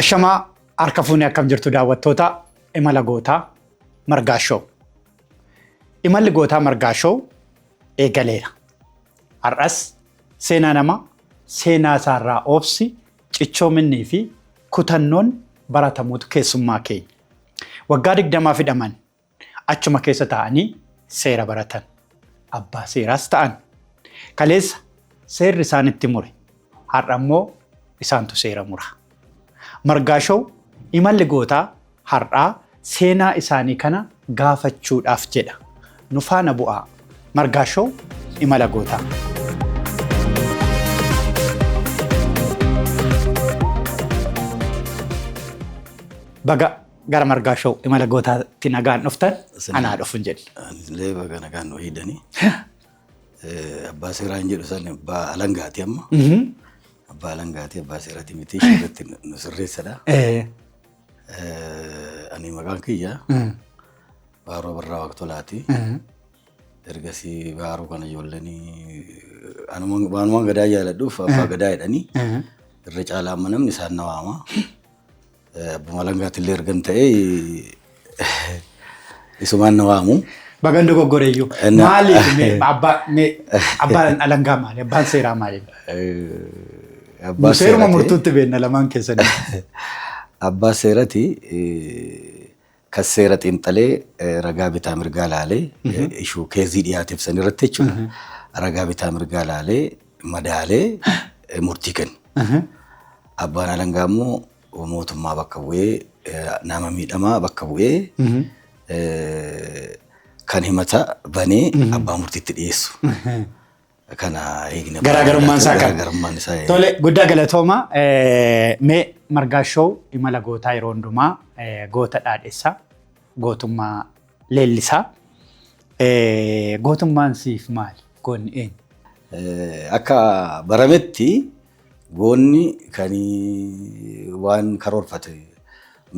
Ashamaa harka fuunee akkam jirtu daawwattoota imala gootaa Margaa Show. Imalli gootaa Margaa Show eegaleera. Har'as seenaa namaa seenaa isaarraa obsi, cichoominnii fi kutannoon baratamuutu keessummaa keenya. Waggaa 20 hidhaman achuma keessa taa'anii seera baratan. Abbaa seeraas ta'an. Kaleessa seerri isaan itti mure. Har'a immoo isaantu seera mura. Margaa Show imalli gootaa har'aa seenaa isaanii kana gaafachuudhaaf jedha. Nu faana bu'aa. Margaa Show imala gootaa. Baga gara Margaa Show imala gootaatti nagaan dhuftan anaa dhufun jedhe. Anillee baga nagaan nu hiidanii. Abbaa seeraa hin jedhu san abbaa alangaati amma. Abbaa alangaati, abbaa seeraati miti, ishee nu sirreessadha. Ani maqaan kiyya Baaroo Barraa Waaqtolaati. Ergasii Baaroo kana ijoolleen waanumaan gadaa jaaladhuuf abbaa gadaa jedhanii irra caalaa amma namni isaan na waama. Abbuma alangaatti illee ergan ta'ee isumaan na waamu. Bagan dogoggoreeyyuu. Maaliif mee abbaan alangaa maali? Abbaan seeraa maali? Abbaa Seeruma seerati. Murtuutti beekna lamaan keessanii. Abbaa seerati kan seera xiinxalee, ragaa bitaa mirgaa laalee, ishuu keezii dhiyaateef san irratti jechuudha. Ragaa bitaa mirgaa laalee, madaalee, murtii kennu. Abbaan alangaa immoo mootummaa bakka bu'ee, nama miidhamaa bakka bu'ee, kan himata banee abbaa murtiitti dhiyeessu. Kana hiikni Garaagarummaan isaa kana. Garaagarummaan isaa. Tole, guddaa galatooma. Mee Margaa Show imala gootaa yeroo hundumaa goota dhaadhessaa, gootummaa leellisaa. Gootummaan siif maali? Goonni eenyu? Akka barametti goonni kan waan karoorfate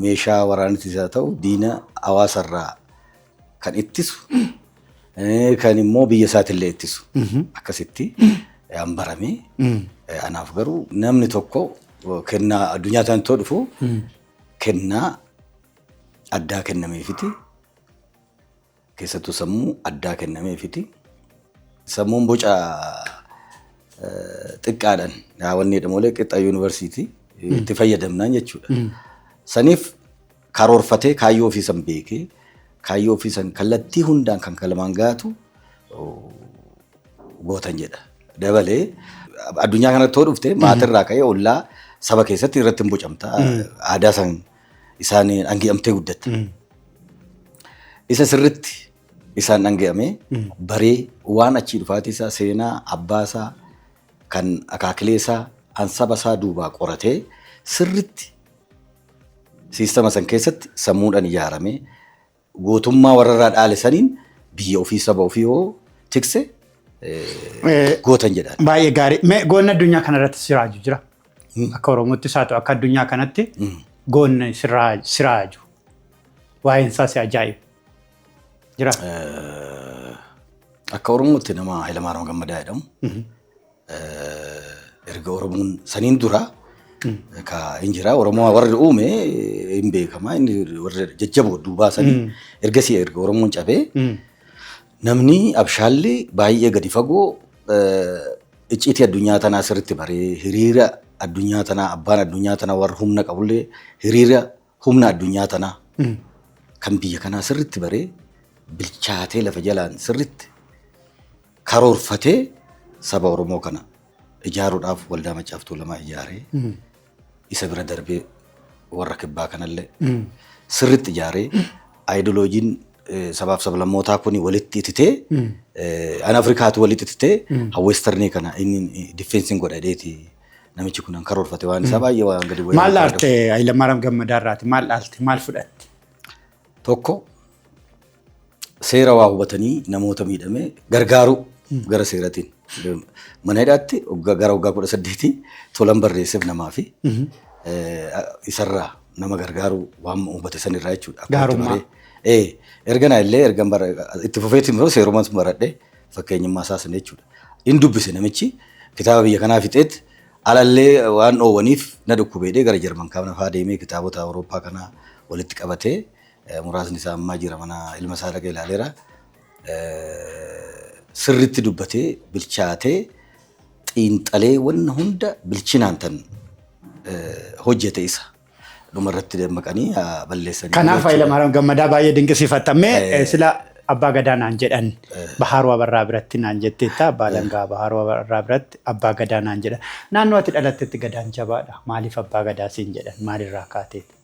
meeshaa waraanattis haa ta'u diina hawaasarraa kan ittisu, kan immoo biyya isaatillee ittisu akkasitti an barame. Anaaf garuu namni tokko kennaa addunyaa tanatti dhufu kennaa addaa kennameefiti, keessattuu sammuu addaa kennameefiti. Sammuun boca xiqqaadhaan wanni jedhamu malee qixa yuunivarsiitii itti fayyadamnaan jechuudha. Saniif karoorfatee, kaayyoo ofii san beekee, kaayyoo ofii san kallattii hundaan kan kalamaan gaatu gootan jedha. Dabalee addunyaa kanatti yoo dhufte maatirraa ka'ee ollaa saba keessatti irratti hin bocamta. Aadaa san isaan dhangi'amtee guddatta. Isa sirritti isaan dhangi'amee baree, waan achii dhufaatii isaa, seenaa abbaa isaa, kan akaakilee isaa, an saba isaa duubaa qoratee, sirritti siistama san keessatti sammuudhaan ijaaramee, gootummaa warra irraa dhaale saniin biyya ofii, saba ofii yoo tikse gootan jedhaan. Baay'ee gaarii. Mee goonni addunyaa kanarratti siraaju jira? Akka Oromootti haa ta'u akka addunyaa kanatti goonni siraaju. Waa'een isaa si ajaa'ibu. Jira? Akka Oromootti nama Hayilamaariyaam Gammadaa jedhamu. Erga Oromoon saniin dura ka hin jira, Oromoo warri uume hin beekama, inni warri jajjaboo duubaa sanii. Ergasii erga Oromoon cabee namni abshaalli baay'ee gadi fagoo icciitii addunyaa tanaa sirriitti baree, hiriira addunyaa tanaa, abbaan addunyaa tanaa warra humna qabullee, hiriira humna addunyaa tanaa kan biyya kanaa sirriitti baree, bilchaatee, lafa jalaan sirriitti karoorfatee, saba Oromoo kana ijaaruudhaaf waldaa Maccaaf Tuulamaa ijaaree, isa bira darbee warra kibbaa kanallee sirriitti ijaaree, aayidoloojiin sabaaf sablammootaa kun walitti ititee, an Afrikaatu walitti ititee westernii kana inni defensiin godha jedheeti namichi kun kan karoorfate, waan isaa baay'ee waan gadi bu'ee. Maal dhaalte Hayilamaariyaam Gammadaa irraati? Maal dhaalte? Maal fudhatte? Tokko, seera waa hubatanii namoota miidhame gargaaruu gara seeratiin. Mana hidhaatti gara waggaa 18 tolan barreesseef namaa fi isarraa nama gargaaruu waan hubate sanirraa jechuudha. Akka itti Gaarummaa. Erga na illee erga itti fufeetti immoo seerumas baradhe, fakkeenyummaa isaa sana jechuudha. In dubbise namichi kitaaba biyya kanaa fixeet. Alallee waan dhoowwaniif na dhukkubeedhee gara Jarman kaabna fa'aa deemee kitaabota Awurooppaa kana walitti qabatee, muraasni isaa ammaa jira, mana ilma isaa dhaqee ilaaleera. Sirriitti dubbatee, bilchaatee, xiinxalee, wanna hunda bilchinaan tan hojjete isa. Dhumarratti dammaqanii balleessanii. Kanaaf Hayilamaariyaam Gammadaa baay'ee dinqisiifatamee sila abbaa gadaa naan jedhan, Bahaaruu Abarraa biratti naan jetteetta, abbaa langaa Bahaaruu Abarraa biratti abbaa gadaa naan jedhan. Naannoo ati dhalattetti gadaan jabaadha. Maaliif abbaa gadaa siin jedhan? Maalirraa kaateeti?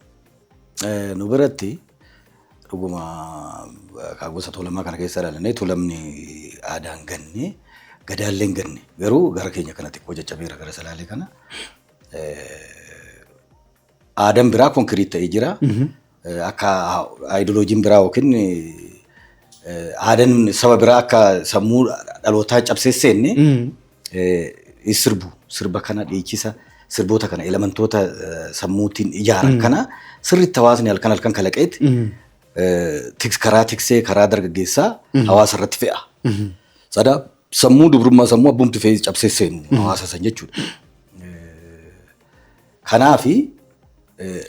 Nu biratti dhuguma gosa Tuulamaa kana keessa dhalannee, Tuulamni aadaan ganne, gadaallee hin ganne, garuu gara keenya kana xiqqoo caccabeera, gara Salaalee kana. Aadaan biraa concrete ta'ee jira. Akka aayidoloojiin biraa yookiin aadaan saba biraa akka sammuu dhalootaa cabsee seenne sirbu, sirba kana dhiichisa, sirboota kana, elementoota sammuutiin ijaaran kana sirriitti hawaasni halkan halkan kalaqeeti karaa tiksee, karaa dargaggeessaa hawaasa irratti fe'a. Sadaa sammuu dubrummaa, sammuu abbumti fe'ee cabsee seenu hawaasa san jechuudha. Kanaafi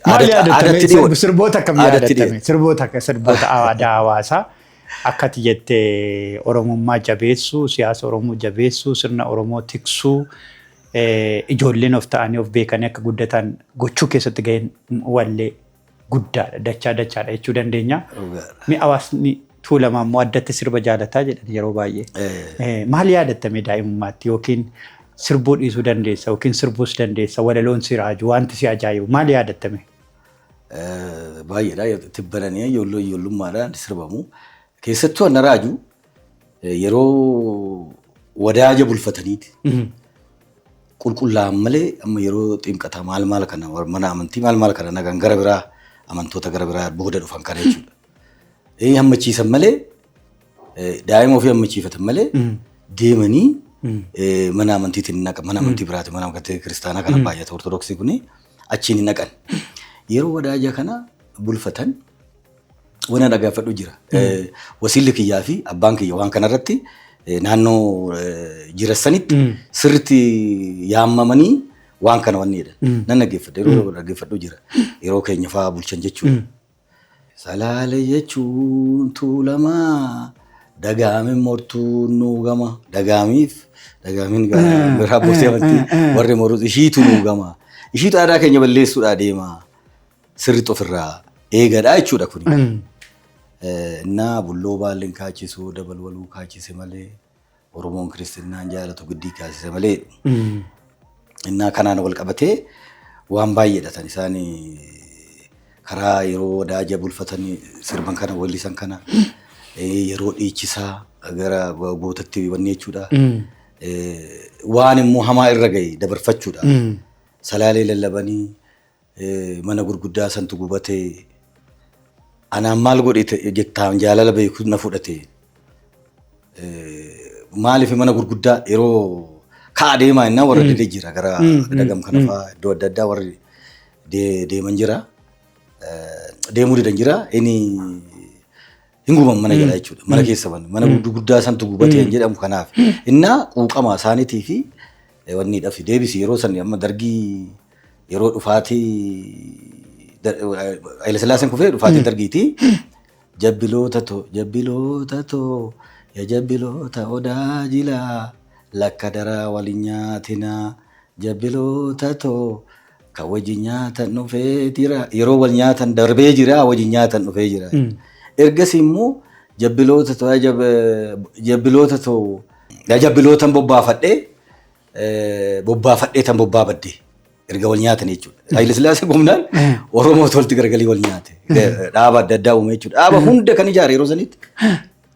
Maal yaadatame? Sirboota akkam yaadatame? Sirboota akka sirboota aadaa hawaasaa akkati jettee Oromummaa jabeessuu, siyaasa Oromoo jabeessuu, sirna Oromoo tiksuu, ijoolleen of ta'anii of beekanii akka guddatan gochuu keessatti gaheen wallee guddaadha. Dachaa dachaadha jechuu dandeenya. Mi hawaasni Tuulamaa immoo addatti sirba jaalataa jedhan yeroo baay'ee. Maal yaadattame daa'imummaatti, yookiin sirbuu dhiisuu dandeessa yookiin sirbuus dandeessa, walaloon si raaju, wanti si ajaa'ibu maal yaadattame? Baay'eedha. Tibbananii ijoollummaadhaan sirbamu. Keessattuu ana raaju yeroo wadaaja bulfataniiti. Qulqullaa'an malee, amma yeroo ximqataa maal maal kana, mana amantii maal maal kana, nagaan gara biraa, amantoota gara biraa booda dhufan kana jechuudha. Hammachiisan malee, daa'ima ofii hammachiifatan malee, deemanii mana amantiitiin hin naqan. Mana amantii biraati, mana amantii kiristaanaa kana baay'ata, Ortodoksii kuni achiin hin naqan. Yeroo wadaaja kana bulfatan waan dhagaafadhu jira. Wasiilli kiyyaa fi abbaan kiyya waan kanarratti naannoo jirassanitti sirriitti yaammamanii waan kana wanni jedhan. Nan dhaggeeffadha, yeroo dhaggeeffadhu jira. Yeroo keenya fa'aa bulchan jechuudha. Salaale jechuun Tuulamaa, dagaamin mortuun nuugama, dagaamiif dagaamin biraa abbootii amantii warri morus ishiitu nuugama, ishiitu aadaa keenya balleessuudhaa deema, sirriitti ofirraa eegadha jechuudha kuni. Innaa bulloo baalleen kaachisuu dabalwaluu kaachise malee, Oromoon kiristinnaan jaalatu giddii kaasise malee. Innaa kanaan wal qabatee waan baay'eedha tan isaan karaa yeroo wadaaja bulfatanii sirban kana, weellisan kana, yeroo dhiichisaa gara gootatti wanni jechuudha. Waan immoo hamaa irra gahe dabarfachuudha. Salaalee lallabanii mana gurguddaa santu gubatee, anaan maal godhe jettaan, jaalala beeku na fudhate. Maaliif mana gurguddaa yeroo ka'a deemaa innaa warra didee jira, gara dagam kana fa'aa, iddoo adda addaa warri deeman jira. Deemuu didan jira. Inni hin guban mana jala jechuudha. Mana keessa mana gurguddaa santu gubatee hin jedhamu kanaaf. Innaa quuqama isaaniitii fi wanni dhafi deebisi yeroo san amma dargii, yeroo dhufaatii Haile Sillaaseen kufee dhufaatii dargiitii. Jabbiloota too, jabbiloota too, yaa jabbiloota odaa jilaa, lakka daraa waliin nyaatinaa, jabbiloota too, kan wajjin nyaatan dhufee jira, yeroo wal nyaatan darbee jira, wajjin nyaatan dhufee jira. Ergasii immoo jabbiloota too, jabbiloota too, yaa jabbilootan bobbaafadhee, bobbaafadhee tan bobbaabadde, erga wal nyaatan jechuudha. Haile Sillaasee gumnaan Oromoo walitti garagalii wal nyaate. Dhaaba adda addaa uume jechuudha. Dhaaba hunda kan ijaare yeroo sanitti,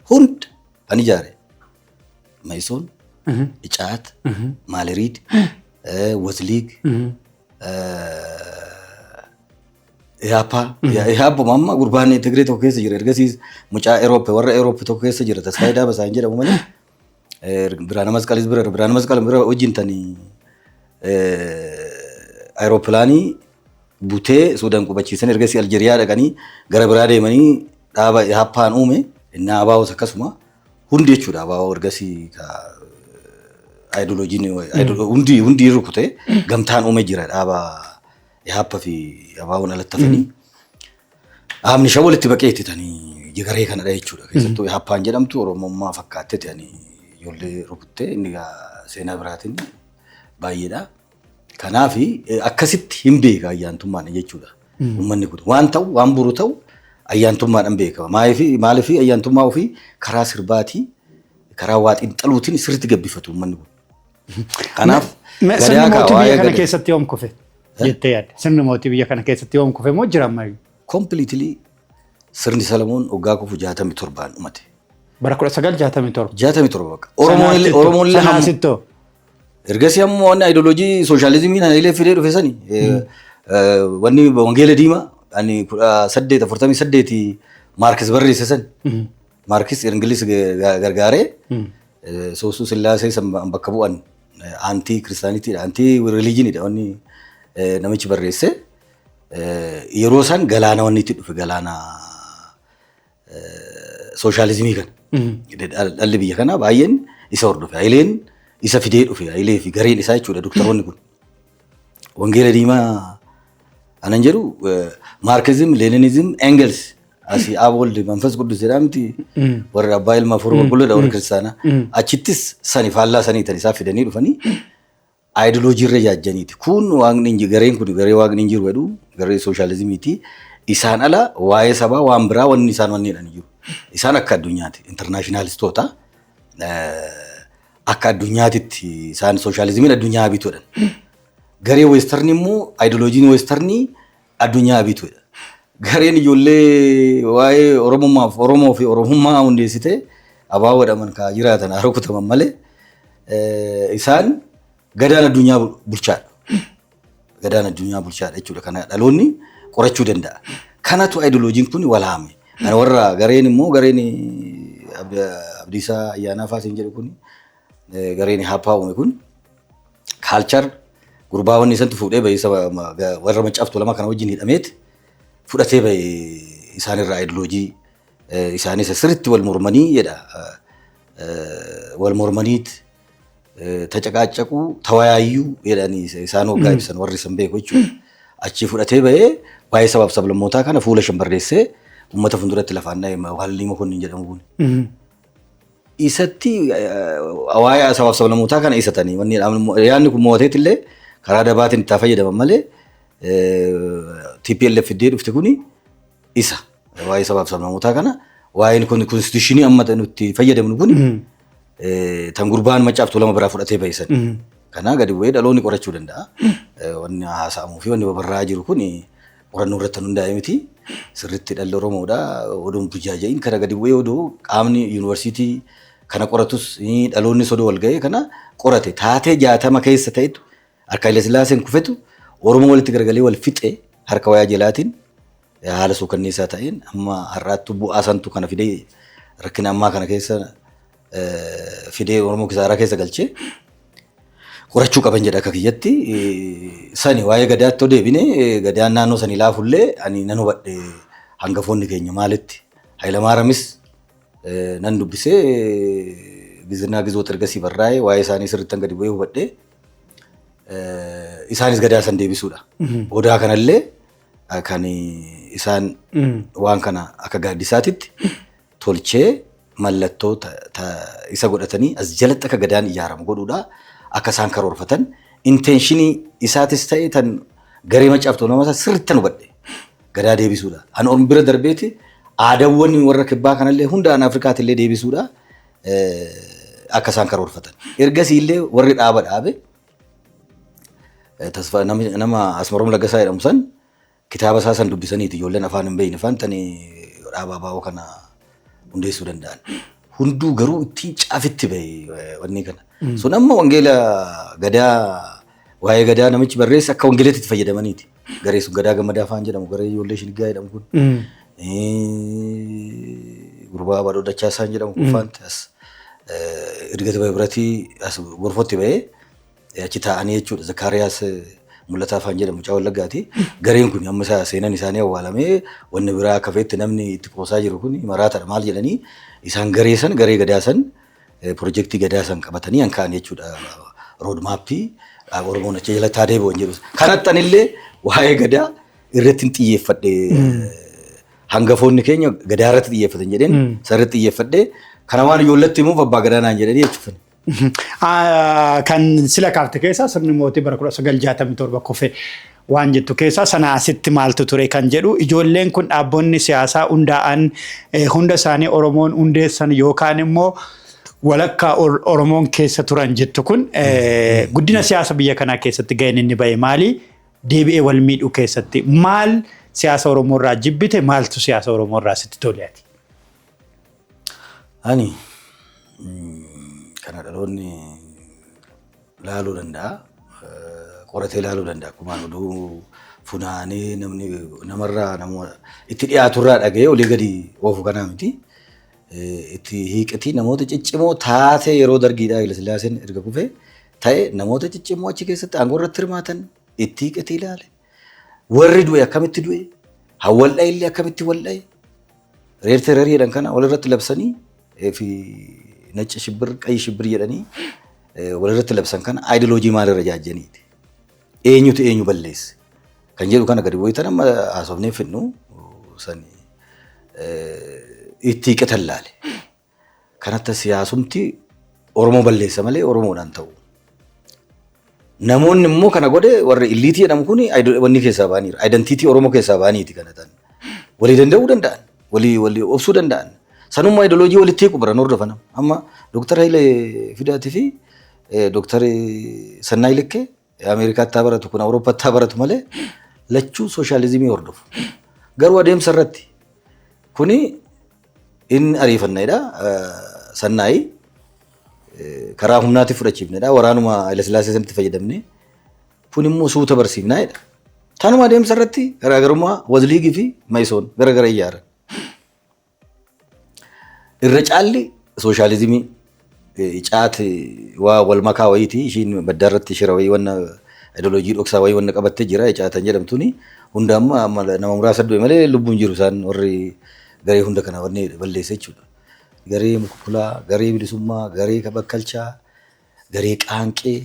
hunda kan ijaare. Mayisoon, Icaat, Maaliriid, Wazliig, Ihaappaa. Ihaappuma amma gurbaan Tigree tokko keessa jira. Ergasiis mucaa Erooppe, warra Erooppe tokko keessa jira. Tasfaayee Daabasaa hin jedhamu malee. Biraana Masqalis bira, Biraana Masqal bira wajjin tanii aeropilaanii butee Suudaan qubachiisan, ergasii Aljeeriyaa dhaqanii gara biraa deemanii dhaaba Ihaappaan uume. Innaa Abaawos akkasuma hundi jechuudha. Abaawoo ergasii Aayidoloojiin hundi rukute gamtaan uume jira dhaaba Ihaappa fi ABO'n alatti hafanii. Dhaabni shan walitti baqeetti tanii garee kanadha jechuudha. Keessattuu Ihaappaan jedhamtu Oromummaa fakkaatte ta'anii ijoollee rukuttee inni seenaa biraatiin baay'eedha. Kanaaf akkasitti hin beeka ayyaantummaan jechuudha. Uummanni kun waan ta'u waan boru ta'u ayyaantummaadhaan beekama. Maaliif ayyaantummaa ofii karaa sirbaatii karaa waa xiinxaluutiin sirriitti gabbifatu uummanni kun. Kanaaf Sirni mootii biyya kana keessatti yoom kufe jettee yaadda? Sirni mootii biyya kana keessatti yoom kufe moo jira ammayyuu? Completely sirni Salamoon waggaa kufu 67n dhumate. Bara 1967. 67 bakka. Oromoon illee Sanaa asittoo. Ergasii ammoo wanni ayidooloojii sooshaalizimii na illee fidee dhufe sani. Wanni wangeela diimaa ani 1848 Maarkis barreesse sani. Maarkis Ingiliis gargaaree Soosuu Sillaasee san bakka bu'an anti kiristaanitiidha anti religioniidha wanni namichi barreesse. Yeroo san galaana wanni itti dhufe galaana sooshaalizimii kana. Dhalli biyya kanaa baay'een isa hordofe. Hayileen isa fidee dhufe. Hayilee fi gareen isaa jechuudha doktaroonni kun. Wangeela diimaa anan jedhu Maarkizim, Leeninizim, Engels asii Ab Wold Manfas Quddus jedhaa miti warra abbaa ilma afuura qulqulluudha warra kiristaanaa. Achittis sani faallaa sanii tan isaa fidanii dhufanii aayidiloojii irra jaajjaniiti. Kun waaqni hin gareen kun garee waaqni hin jiru jedhu garee sooshaalizimiiti. Isaan ala waa'ee sabaa waan biraa wanni isaan wanni jedhan jiru. Isaan akka addunyaati internationalistoota akka addunyaatitti isaan sooshaalizimiin addunyaa bituudhaan. Garee westernii immoo aayidioloojiin westernii addunyaa bituudha. Gareen ijoollee waa'ee Oromummaaf Oromoo fi Oromummaa hundeessitee ABO jedhaman kaa jiraatan haa rukutaman malee isaan gadaan addunyaa bulchaadha. Gadaan addunyaa bulchaadha jechuudha. Kana dhaloonni qorachuu danda'a. Kanatu aayidioloojiin kun walaame. Kana warra gareen immoo gareen Abdiisaa Ayyaanaa fa'aa jedhu kun gareen Haappaa uume kun culture gurbaa wanni isantu fuudhee bahee warra Maccaaf Tuulamaa kana wajjin hidhameet fudhatee bahee isaanirraa aayidioloojii isaanis sirriitti wal mormanii jedha. Wal mormaniit tacaqaacaquu tawayaayyuu jedhanii isaan hoggaa ibsan warri isan beeku jechuudha. Achii fudhatee bahee waa'ee sabaaf sablammootaa kana fuula shan barreessee uummata fuulduratti lafaan dha'e Wahallii Mokonnin jedhamu kun. Isatti waa'ee sabaaf sablammootaa kana isatanii wanni yaadni kun mo'ateet illee karaa dabaatiin itti fayyadaman malee TPLF fiddee dhufte kuni isa waa'ee sabaaf sablammootaa kana waa'een constitutionii amma nutti fayyadamnu kuni tan gurbaan Maccaaf Tuulama biraa fudhatee bahisan. Kana gadi bu'ee dhaloonni qorachuu danda'a. Wanni haasa'amuu fi wanni babarraa jiru kuni qorannoo irratti hundaa'e miti. Sirriitti dhalli Oromoodha. Oduun burjaaja'iin kana gadi bu'ee oduu qaamni yuunivarsiitii kana qoratus dhaloonni sodoo wal ga'ee kana qorate taatee 60 keessa ta'etu harka Haile Sillaaseen kufetu Oromoo walitti garagalee wal fixe harka wayaa jalaatiin haala suukanneessaa ta'een amma har'aattu bu'aa santu kana fidee rakkina ammaa kana keessa fidee Oromoo kisaaraa keessa galchee qorachuu qaban jedha akka kiyyatti. Sani waa'ee gadaatti deebine gadaan naannoo sanii laafullee ani nan hubadhe hangafoonni keenya maalitti. Hayilamaaramis nan dubbisee gizinaa gizoota ergasii barraa'ee waa'ee isaanii sirriitti gadi bu'ee hubadhe isaanis gadaa san deebisuudha. Odaa kanallee kan isaan waan kana akka gaaddisaatitti tolchee mallattoo isa godhatanii as jalatti akka gadaan ijaaramu godhuudha. Akka isaan karoorfatan intentionii isaatis ta'e tan garee Maccaaf Tuulamaa isaa sirriitti hubadhe gadaa deebisuudha. Ani ormi bira darbeeti aadaawwan warra kibbaa kanallee hundaan Afrikaatillee deebisuudha akka isaan karoorfatan. Ergasii illee warri dhaaba dhaabe tasfa nama Asmaroom Laggasaa jedhamu san kitaaba isaa san dubbisaniiti ijoolleen afaan hin beekne afaan tani dhaaba ABO kana hundeessuu danda'an. Hunduu garuu ittiin caafitti bahe wanni kana. Sun amma wangeela gadaa waa'ee gadaa namichi barreesse akka wangeelatti itti fayyadamaniiti. Garee sun gadaa gammadaa afaan jedhamu garee ijoollee shiniggaa jedhamu kun. Gurbaa Badhoo Dachaasaan jedhamu kun faanti as erga biratii as gorfotti bahee achi taa'anii jechuudha. Zakkaariyaas Mul'ataa afaan jedhamu mucaa Wallaggaati. Gareen kun amma isaa seenan isaanii awwaalamee wanni biraa akka fe'etti namni itti qoosaa jiru kun maraataadha maal jedhanii isaan garee san garee gadaa san Pirojektii gadaa san qabatanii han ka'an jechuudha. Road mapii Oromoon achi jalatti haa deebi'u jedhu. Kanatti anillee waa'ee gadaa irratti hin xiyyeeffadhe. Hangafoonni keenya gadaa irratti xiyyeeffatan jedheen sirriitti xiyyeeffadhe. Kana waan ijoollatti himuuf abbaa gadaa naan jedhanii jechuudha. Kan sila kaafte keessaa sirni mootii bara 1967 kufe waan jettu keessaa sana asitti maaltu ture kan jedhu, ijoolleen kun dhaabbonni siyaasaa hundaa'an hunda isaanii Oromoon hundeessan yookaan immoo walakkaa Oromoon keessa turan jettu kun guddina siyaasa biyya kanaa keessatti gaheen inni ba'e maali? Deebi'ee wal miidhuu keessatti maal siyaasa Oromoo irraa jibbite, maaltu siyaasa Oromoo irraa sitti tole ati? Ani kana dhaloonni laaluu danda'a. Qoratee laaluu danda'a. Akkumaan oduu funaanee namni namarraa namoota itti dhiyaaturraa dhaga'ee olii gadi oofu kanaa miti. Itti hiiqatii namoota ciccimoo taatee yeroo dargiidhaa Hayilasillaaseen erga kufee ta'e namoota ciccimoo achi keessatti aangoo irratti hirmaatan itti hiiqatii ilaale. Warri du'e akkamitti du'e? Hawwaldha'e illee akkamitti waldha'e? Reer terror jedhan kana walirratti labsanii fi ነጭ ሽብር ቀይ ሽብር jedhanii walirratti labsan kana ayidiloojii maalirra jaajjaniiti? Eenyutu eenyu balleesse? Kan jedhu kana gadi bu'itan amma haasofnee fidnu sani itti hiiqatan laale. Kanatti siyaasumti Oromoo balleessa malee Oromoodhaan ta'u. Namoonni immoo kana godhe warri elite jedhamu kun wanni keessaa ba'aniiru. Identity Oromoo keessaa ba'aniiti kana ta'an. Walii danda'uu danda'an. Walii obsuu danda'an. Sanummaa ideoloojii walitti hiiku baran hordofan. Amma Dooktar Hayilee Fidaatii fi Dooktar Sannaay Likkee Ameerikaatti haa baratu kun Awurooppaatti haa baratu malee lachuu sooshaalizimii hordofu. Garuu adeemsa irratti kuni inni ariifanneedha. Sannaayi karaa humnaatti fudhachiifnedha. Waraanuma Hayilasillaasee sanitti fayyadamne kun immoo suuta barsiifnaadha. Tanuma adeemsa irratti garaagarummaa Wazliigii fi Mayisoon garagara ijaaran. Irra caalli sooshaalizimii caat waa wal makaa wayiiti, ishiin baddaa irratti shira wayii wanna ideoloojii dhoksaa wayii wanna qabattee jira caatan jedhamtuuni hunda amma nama muraasa du'e malee lubbuun jiru isaan warri garee hunda kana wanni balleessa jechuudha. Garee mukukulaa, garee bilisummaa, garee bakkalchaa, garee qaanqee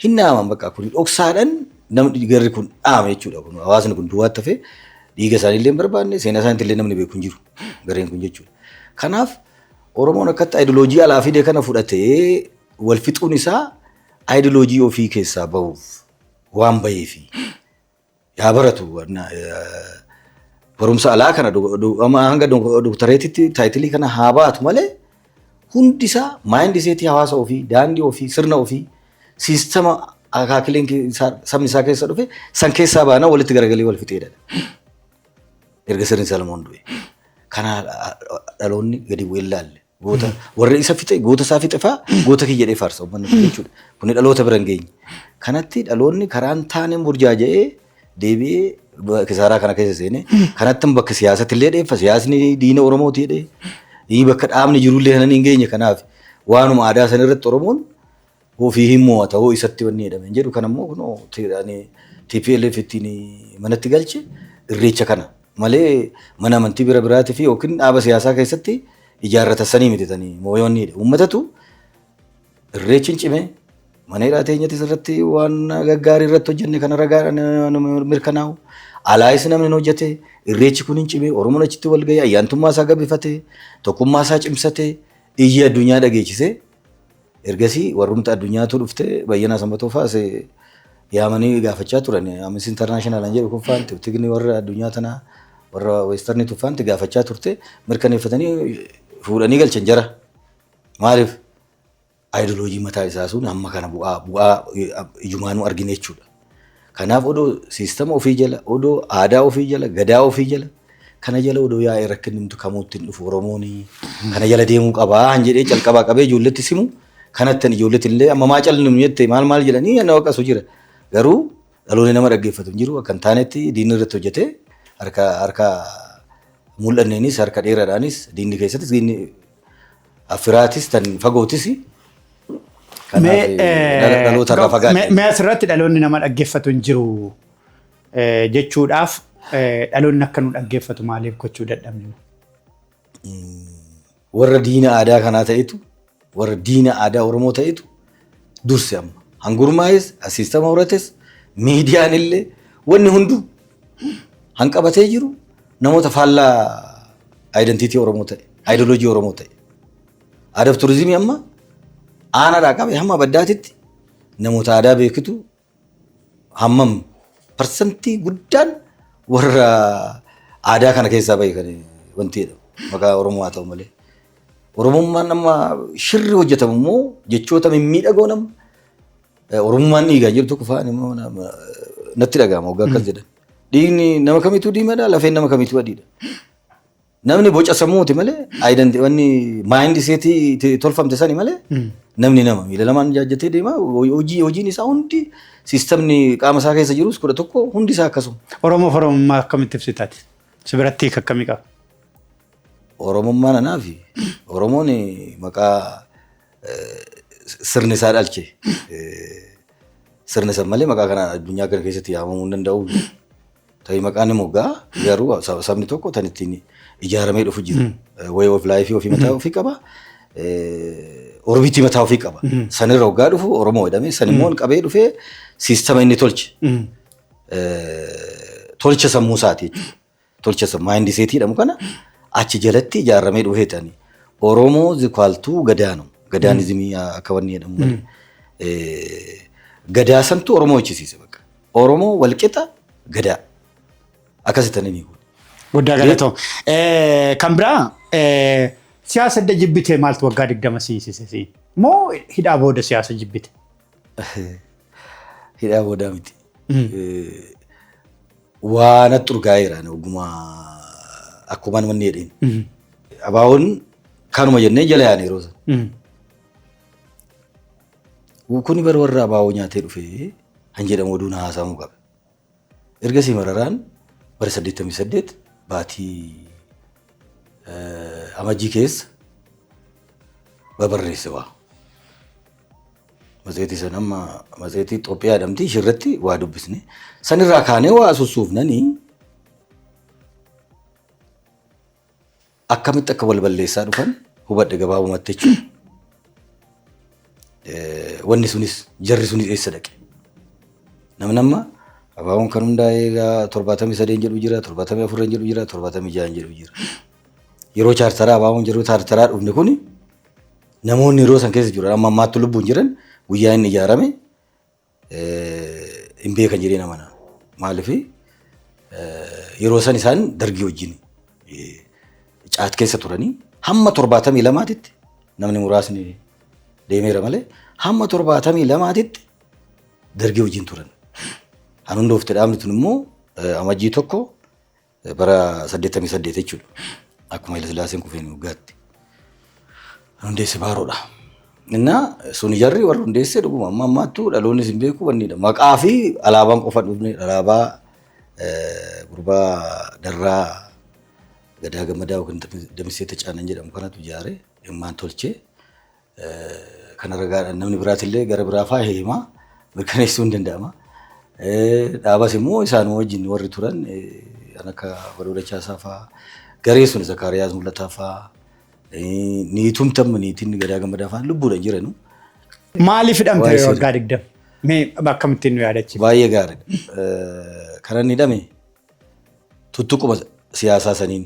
hin dhaaman bakka kun dhoksaadhaan namni garri kun dhaame jechuudha. Kun hawaasni kun duwwaatti hafee dhiiga isaanii illee hin barbaanne, seenaa isaaniitti illee namni beeku hin jiru gareen kun jechuudha. Kanaaf Oromoon akkatti ayidiloojii alaa fide kana fudhatee wal fixuun isaa ayidiloojii ofii keessaa bahuuf waan baheefi yaa baratu barumsa alaa kana hanga doktareetitti title kana haa baatu malee hundi isaa mindset hawaasa ofii, daandii ofii, sirna ofii, siistama akaakileen sabni isaa keessa dhufe san keessaa baanaa walitti garagalee wal fixeedha. Erga sirni Salamoon du'e. Kana dhaloonni gadi bu'ee ilaalle. Goota warri isa fixe, goota isaa fixe fa'aa goota kiyya jedhee faarsa uummanni kun jechuudha. Kuni dhaloota bira hin geenye. Kanatti dhaloonni karaan taaneen burjaaja'ee deebi'ee kisaaraa kana keessa seenee kanatti bakka siyaasatti illee dheeffa, siyaasni diina Oromooti jedhee bakka dhaabni jirullee kanan hin geenye. Kanaaf waanuma aadaa san irratti Oromoon ofii hin mo'ata hoo isatti wanni jedhame jedhu kan ammoo kunoo TPLF ittiin manatti galche irreecha kana malee mana amantii bira biraatii fi yookiin dhaaba siyaasaa keessatti ijaarrata sanii miti tanii mooyoonni uummatatu irreechi hin cime mana hidhaa teenyattis irratti waan gaggaarii irratti hojjenne kana ragaa mirkanaa'u alaayis namni hin hojjete irreechi kun hin cime. Oromoon achitti wal ga'ee ayyaantummaa isaa gabbifate, tokkummaa isaa cimsate, iyya addunyaa dhageechise. Ergasii warrumta addunyaatu dhufte Bayyanaa Sanbatoo fa'aas yaamanii gaafachaa turan. Amnesty International jedhu kun faanti tigni warra addunyaa tanaa warra western tuffaanti gaafachaa turte, mirkaneeffatanii fuudhanii galchan jara. Maaliif? Ayidiloojii mataa isaa sun amma kana bu'aa ijumaanuu argine jechuudha. Kanaaf odoo siistama ofii jala, odoo aadaa ofii jala, gadaa ofii jala, kana jala odoo yaa'ee rakkinni kamuutti hin dhufu. Oromoon kana jala deemuu qabaa han jedhee calqabaa qabee ijoolletti simu kanatti ijoolletti illee amma maa callinnu jette maal maal jedhanii na waqasu jira. Garuu dhaloonni nama dhaggeeffatu hin jiru. Akka hin taanetti diinni irratti hojjetee harka mul'anneenis harka dheeraadhaanis diinni keessattis diinni affiraatis tan fagootis. Kanaaf dhaloota irraa fagaate. Mee asirratti dhaloonni nama dhaggeeffatu hin jiru jechuudhaaf dhaloonni akka nu dhaggeeffatu maaliif gochuu dadhabne? Warra diina aadaa kanaa ta'etu Warra diina aadaa Oromoo ta'etu durse amma. Hangurmaa'es, siistama horates, miidiyaan illee wanni hunduu hanqabatee jiru namoota faallaa identity Oromoo ta'e, ideology Oromoo ta'e. Aadaaf turizimii amma aanaadhaa qabee hamma baddaatitti namoota aadaa beekitu hammam parsantii guddaan warra aadaa kana keessaa bahe kan wanti jedhamu maqaa Oromoo haa ta'u malee. Oromummaan amma shirri hojjetamu immoo jechoota mimmiidhagoo nama Oromummaan dhiigaa jiru tokko fa'aan immoo natti dhaga'ama waggaa akkas jedhan. Dhiigni nama kamiituu diimaadha, lafeen nama kamiituu adiidha. Namni boca sammuuti malee wanni mindset ii tolfamte sani malee namni nama miila lamaan jaajjatee deema. Hojiin isaa hundi, siistamni qaama isaa keessa jirus 11 hundi isaa akkasuma. Oromoof Oromummaa akkamitti ibsitaati? Si biratti hiika akkamii qaba? Oromummaan anaa fi Oromoon maqaa sirni isaa dhalche. Sirni san malee maqaa kanaan addunyaa kana keessatti yaamamuu hin danda'u. Ta'ii maqaan ni moggaa, garuu sabni tokko tan ittiin ijaaramee dhufu jira. Way of life ofii mataa ofii qaba. Orbit ii mataa ofii qaba. Sanirra waggaa dhufu Oromoo jedhamee san immoo qabee dhufee siistama inni tolche. Tolcha sammuu isaati jechuudha. Tolcha sammuu mindset ii jedhamu kana achi jalatti ijaaramee dhufee ta'ani. Oromoo zikwaaltuu gadaanu. Gadaanizimii akka wanni jedhamu malee. Gadaa santu Oromoo jechisiise bakka. Oromoo walqixa gadaa. Akkasitti ni godhe. Guddaa galatoo. Kan biraa, siyaasa adda jibbitee maaltu waggaa 20 siisise siin? Moo hidhaa booda siyaasa jibbite? Hidhaa boodaa miti. Waa natti urgaa'eera ogummaa akkuma manni jedheen. Abaawoon kanuma jennee jala yaane yeroo sana. Kuni bara warra abaawoo nyaatee dhufee han jedhamu oduun haasa'amuu qaba. Ergasii Mararaan bara 88 baatii Amajjii keessa babarreesse waa. Matseetii sana amma matseetii Itoophiyaa jedhamti, ishirratti waa dubbisne. Sanirraa kaanee waa sussuufnanii akkamitti akka wal balleessaa dhufan hubadhe gabaabumatti jechuudha. Wanni sunis jarri sunis eessa dhaqe? Namni amma abaaboon kan hundaa'e egaa 73 jedhu jira, 74 jedhu jira, 76 jedhu jira. Yeroo chaartaraa abaaboon yeroo chaartaraa dhufne kuni namoonni yeroo san keessa jiran amma ammaatti lubbuun jiran guyyaa inni ijaarame hin beekan jedhee nama nama. Maaliif, yeroo san isaan dargii wajjin caat keessa turanii hamma 72tti namni muraasni deemeera malee hamma 72tti dargii wajjin turan. Kan hundoofte dhaabni tun immoo Amajjii 1 bara 88 jechuudha. Akkuma Haile Sillaaseen kufeen waggaatti. Kan hundeesse Baaroodha. Innaa sun jarri warra hundeesse dhuguma amma ammaattuu dhaloonnis hin beeku wannidha. Maqaa fi alaabaan qofa dhufne, alaabaa gurbaa Darraa Gadaa Gammadaa yookiin Damisee Tacaanan jedhamu kanatu ijaare dhimmaan tolchee kana ragaadhaan namni biraatillee gara biraa faa himaa mirkaneessuu hin danda'ama. Dhaabas immoo isaan wajjin warri turan kan akka Baduu Dachaasaa faa, garee sun Zakkaariyaas Mul'ataa faa, niitumtamma niitiin Gadaa Gammadaa faa lubbuudhaan jiranu. Maaliif hidhamte waggaa 20? Mee akkamittiin nu yaadachiifte? Baay'ee gaariidha. Kan inni hidhame tuttuquma siyaasaa saniin.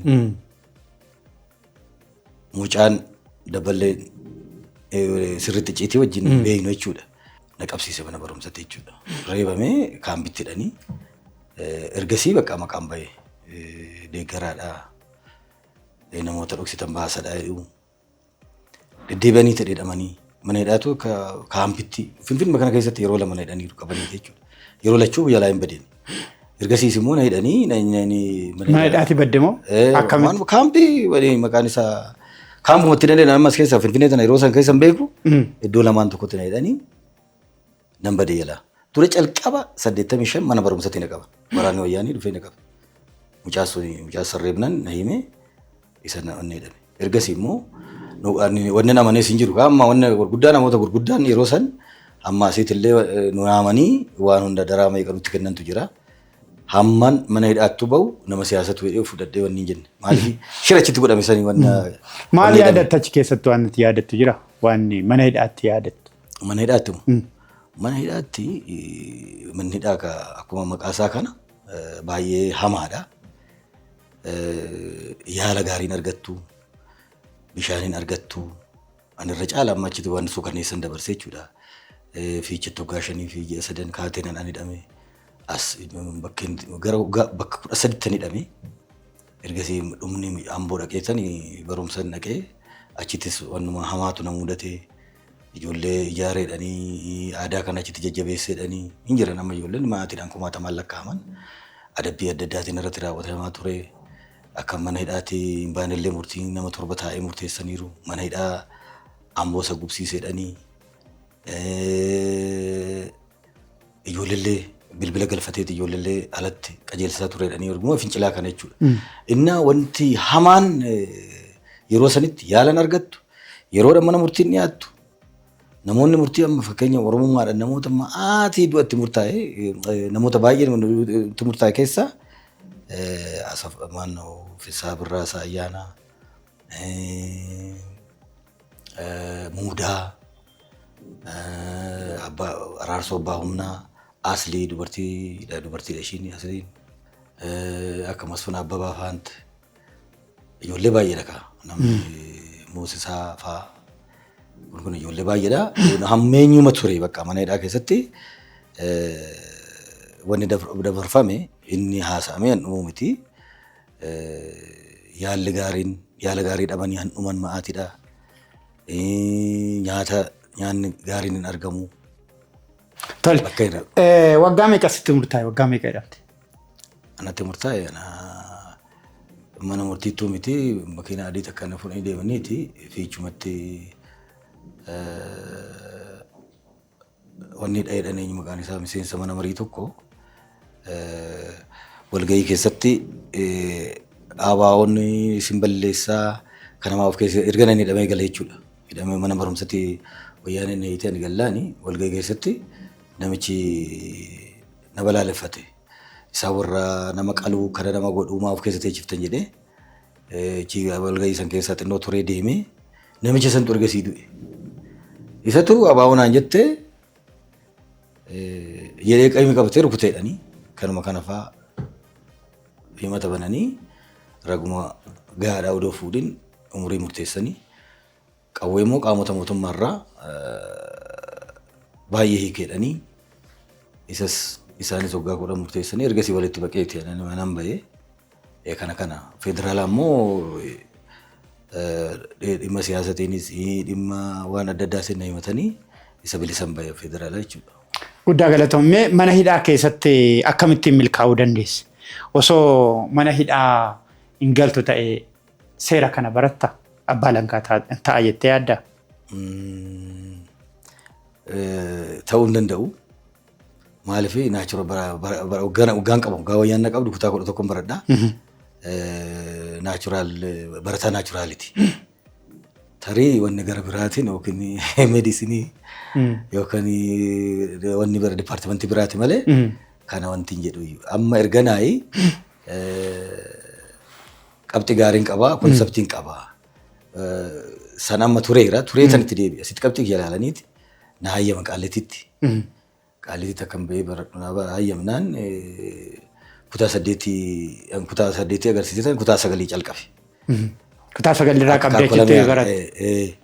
Mucaan daballee sirriitti icciitii wajjin beeknu jechuudha. Na qabsiise mana barumsatti jechuudha. Reebamee kaambitti hidhanii ergasii bakka maqaan bahe deeggaraadha. Namoota dhoksitan baasadha jedhu. Deddeebi'anii ta'e hidhamanii mana hidhaatu akka kaampitti Finfinnee kana keessatti yeroo lama na hidhaniiru qabanii jechuudha. Yeroo lachuu biyya alaa hin badeen. Ergasiis immoo na hidhanii Mana hidhaati badde moo? Akkamitti? Kaampii waliin maqaan isaa kaampumatti dandeenye ammas keessa Finfinnee tana yeroo san keessa hin beeku. Iddoo lamaan tokkotti na hidhanii nan badee jalaa. Ture calqaba 85 mana barumsatti na qaban. Waraanni wayyaanii dhufee na qabe. Mucaa sun mucaa sarreebnan na hime isa na wanni hidhame. Ergasii immoo wanni amanees hin jiru. Amma wanni gurguddaa namoota gurguddaan yeroo san amma asiitillee nu yaamanii waan hunda daraa meeqa nutti kennantu jira. Hamman mana hidhaattu bahu nama siyaasatu jedhee fudhadhee wanni hin jenne. Maaliif shira achitti godhame sanii wanna. Maal yaadatta achi keessatti waan nuti yaadattu jira? Waan mana hidhaatti yaadattu. Mana hidhaatti moo? Mana hidhaatti, manni hidhaa akkuma maqaa isaa kana baay'ee hamaadha. Yaala gaariin argattu, bishaaniin argattu. Ani irra caala amma achitti waan suukaneessan dabarsee jechuudha. Fiichetti waggaa 5 fi ji'a 3 kaateen an hidhame. As bakkeen gara bakka 13tti hidhame. Ergasii dhumni Amboo dhaqeetan barumsa dhaqee achittis wannuma hamaatu na mudate. Ijoollee ijaareedhanii aadaa kana achitti jajjabeesseedhanii hin jiran, amma ijoolleen maatiidhaan kumaatamaan lakkaa'aman adabbii adda addaatiin irratti raawwatamaa ture. Akka mana hidhaatti hin baanellee murtii nama 7 taa'ee murteessaniiru. Mana hidhaa Amboo isa gubsiiseedhanii. Ijoolleellee bilbila galfateeti ijoolleellee alatti qajeelchisaa tureedhanii erguma fincilaa kana jechuudha. Innaa wanti hamaan yeroo sanitti yaalan argattu, yeroo mana murtiin dhiyaattu, namoonni murtii amma fakkeenya Oromummaadhaan namoota ma'aatii du'atti murtaa'e, namoota baay'ee itti murtaa'e keessaa Maannoo Fisaa Birraasaa Ayyaanaa, Muudaa, Araarsoo Abbaa Humnaa, Aslii dubartiidha ishiin Asliin, akka Masfin Abbabaa faanti ijoollee baay'eedha kaa, namni Moosisaa faa kun ijoollee baay'eedha. Hammeenyuma ture bakka mana hidhaa keessatti wanni dabarfame inni haasa'amee han dhumu miti. Yaalli gaariin yaala gaarii dhabanii han dhuman ma'aatiidha. Nyaata nyaanni gaariin hin argamu. Tole. Waggaa meeqa sitti murtaa'e? Waggaa meeqa hidhamte? Anatti murtaa'e ana mana murtiittuu miti, makiina adii takka na fuudhanii deemaniiti fiichumatti wanni dha'eedhaan eenyu maqaan isaa miseensa mana marii tokko walgahii keessatti ABO'n isin balleessaa kan namaa of keessa erga nan hidhamee gale jechuudha. Hidhamee mana barumsatti wayyaan inni hiitee ani gallaani walgahii keessatti namichi na balaaleffate. Isaan warra nama qaluu kana nama godhuu maa of keessa teechiftan jedhee walgahii san keessaa xinnoo turee deemee namicha santu ergasii du'e. Isatu ABO naan jettee jedhee qayyimi qabatee rukuteedhanii kanuma kana fa'aa himata bananii raguma gahaadhaa odoo fuudhin umurii murteessanii qawwee immoo qaamota mootummaarraa baay'ee hiikeedhanii isas isaanis waggaa 10 murteessanii ergasii walitti baqeeti nan bahee. Kana kana federaalaa immoo dhimma siyaasatiinis dhimma waan adda addaatiin na himatanii isa bilisan bahee federaalaa jechuudha. Guddaa galatoomee. Mana hidhaa keessatti akkamittiin milkaa'uu dandeesse? Osoo mana hidhaa hin galtu ta'e seera kana baratta? Abbaa alangaa ta'a jettee yaaddaa? Ta'uu hin danda'u. Maaliif naachura waggaan qabu waggaa wayyaan na qabdu kutaa 11 baradhaa. Natural barataa naturaliti. Tarii wanni gara biraatiin yookiin medicine yookaan wanni bira departmentii biraati malee kana wanti hin jedhu. Amma erga naayi qabxii gaariin qabaa, conceptiin qabaa. San amma tureera, turee sanitti deebi'a. Asitti qabxii kiyya ilaalaniiti na hayyama Qaallititti. Qaallititti akkam bahee baradhu na hayyamnaan kutaa 8 agarsiisan kutaa 9 calqabe. Kutaa sagalirraa qabdee achitti baratte.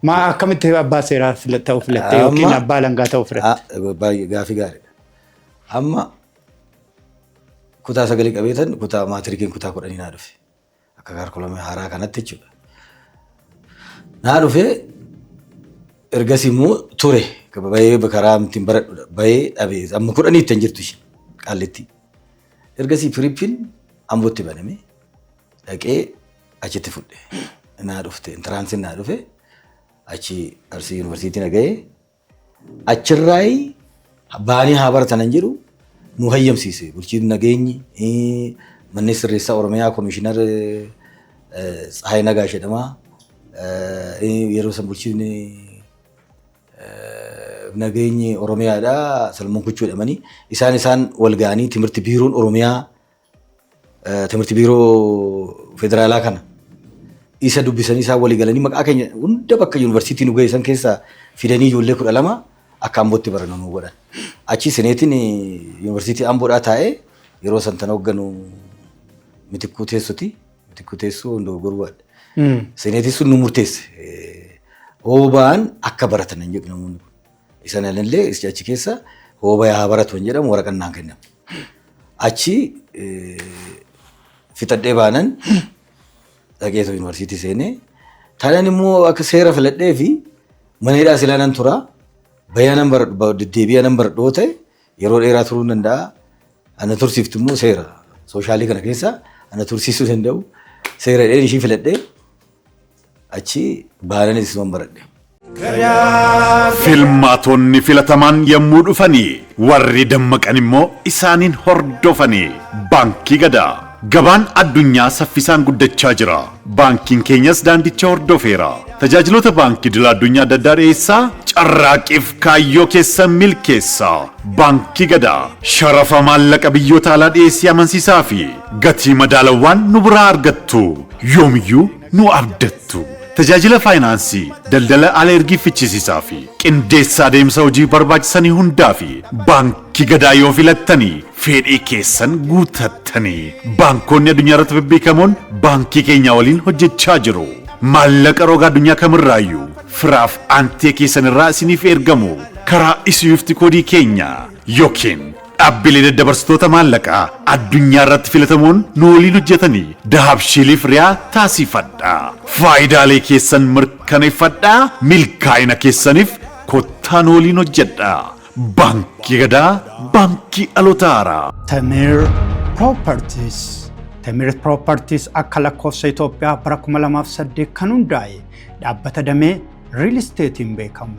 Maa akkamitti abbaa seeraa ta'uu filatte yookiin abbaa alangaa ta'uu filatte? Baay'ee gaafii gaariidha. Amma kutaa 9 qabeetan kutaa maatirikiin kutaa 10 naa dhufe. Akka curriculumii haaraa kanatti jechuudha. Naa dhufe ergasii immoo ture bahee karaa ittiin baradhu bahee dhabee amma 10tti hin jirtu isheen Qaallitti. Ergasii prepiin Ambootti baname dhaqee achitti fudhe. Naa dhufte entranceiin naa dhufe achi Arsii Yuunivarsiitii na ga'ee achirraayi baanii haa baratan hin jedhu nu hayyamsiise bulchiin nageenyi manneen sirreessaa Oromiyaa komishinar Tsahaay Nagaash jedhama. Yeroo san bulchiin nageenyi Oromiyaadha Salmoon Kuchuu jedhamanii isaan wal ga'anii timirti biiroon Oromiyaa Timirti biiroo federaalaa kana isa dubbisanii isaan walii galanii maqaa keenya hunda bakka yuunivarsiitii nu geessan keessaa fidanii ijoollee 12 akka Ambootti barannu nu godhan. Achi seneetiin yuunivarsiitii Amboodhaa taa'ee yeroo san tan hoogganu Mitikkuu Teessoti. Mitikkuu Teessoo hundoo gorbaadha. Seneetiin sun nu murteesse. Hoobaan akka baratan hin jedhu namoonni kun. Isaan illee achi keessa hooba haa baratu hin jedhamu waraqaan naan kennamu. Achi fixadhee baanan dhaqeetoo yuunivarsiitii seenee taanaan immoo akka seera filadhee fi mana hidhaa silaa nan tura. Bayyaa nan baradhu, deddeebi'aa nan baradhu yoo ta'e yeroo dheeraa turuu nan danda'a. Ana tursiiftu immoo seera soshaalii kana keessa ana tursiisuu danda'u. Seera dheedhii ishii filadhee achi baanan isuman baradhe. Filmaatonni filatamaan yommuu dhufanii, warri dammaqan immoo isaaniin hordofanii. Baankii Gadaa. Gabaan addunyaa saffisaan guddachaa jira. Baankiin keenyas daandicha hordofeera. Tajaajiloota baankii idil addunyaa adda addaa dhiyeessaa, carraaqiif kaayyoo keessan milkeessa. Baankii Gadaa sharafa maallaqa biyyoota alaa dhiyeessii amansiisaa fi gatii madaalawaan nu biraa argattu. Yoomiyyuu nu abdattu. Tajaajila faayinaansii, daldala ala ergii fichisiisaa fi qindeessa adeemsa hojii barbaachisanii hundaa fi Baankii Gadaa yoo filattanii fedhii keessan guutattanii. Baankonni addunyaa irratti bebbeekamoon baankii keenya waliin hojjechaa jiru. Maallaqa roga addunyaa kamirraayyuu firaaf aantee keessan irraa isiniif ergamu karaa SWIFT koodii keenya yookiin dhaabbilee daddabarsitoota maallaqaa addunyaa irratti filatamoon nu waliin hojjetanii Dahabshiiliif Riyaa taasifadha. Faayidaalee keessan mirkaneeffadhaa, milkaa'ina keessaniif kottaa nu waliin hojjedha. Baankii Gadaa, baankii dhaloota haaraa. Temir Properties. Temir Properties akka lakkoofsa Itoophiyaa bara 2008 kan hundaa'e dhaabbata damee real estate'n beekamu.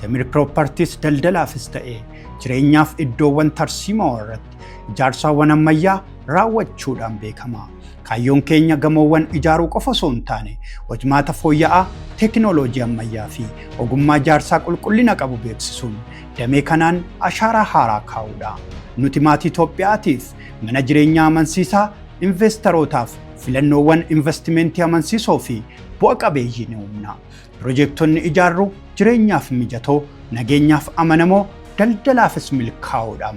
Temir Properties daldalaafis ta'e jireenyaaf iddoowwan tarsiimoo irratti ijaarsawwan ammayyaa raawwachuudhaan beekama. Kaayyoon keenya gamoowwan ijaaruu qofa osoo hin taane, hojmaata fooyya'aa, teekinooloojii ammayyaa fi ogummaa ijaarsaa qulqullina qabu beeksisuun damee kanaan ashaaraa haaraa kaa'uudha. Nuti maatii Itoophiyaatiif mana jireenyaa amansiisaa, investarootaaf filannoowwan investimentii amansiisoo fi bu'a qabeeyyii ni uumna. Piroojektonni ijaarru jireenyaaf mijatoo, nageenyaaf amanamoo, daldalaafis milkaa'uudha.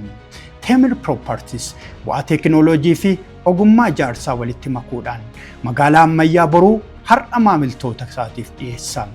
Temir Properties bu'aa teekinooloojii fi ogummaa ijaarsaa walitti makuudhaan magaalaa ammayyaa boruu har'a maamiltoota isaatiif dhiyeessa.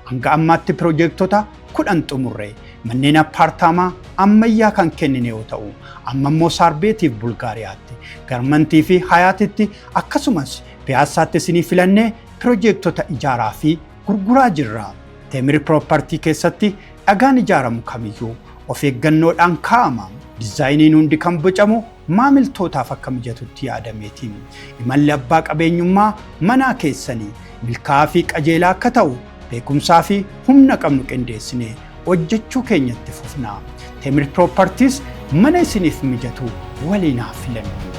Hanga ammaatti piroojektota 10 xumurre manneen appaartaamaa ammayyaa kan kennine yoo ta'u, amma immoo Saarbeetiif Bulgaariyaatti, Garmantii fi Hayaatitti akkasumas Piyaassaatti isinii filannee piroojektota ijaaraa fi gurguraa jirra. Temir Property keessatti dhagaan ijaaramu kamiyyuu of eeggannoodhaan kaa'ama. Dizaayiniin hundi kan bocamu maamiltootaaf akka mijatutti yaadameeti. Imalli abbaa qabeenyummaa manaa keessanii milkaa'aa fi qajeelaa akka ta'u beekumsaa fi humna qabnu qindeessine hojjechuu keenyatti fufna. Temir Properties, mana isiniif mijatu waliin haa filannu.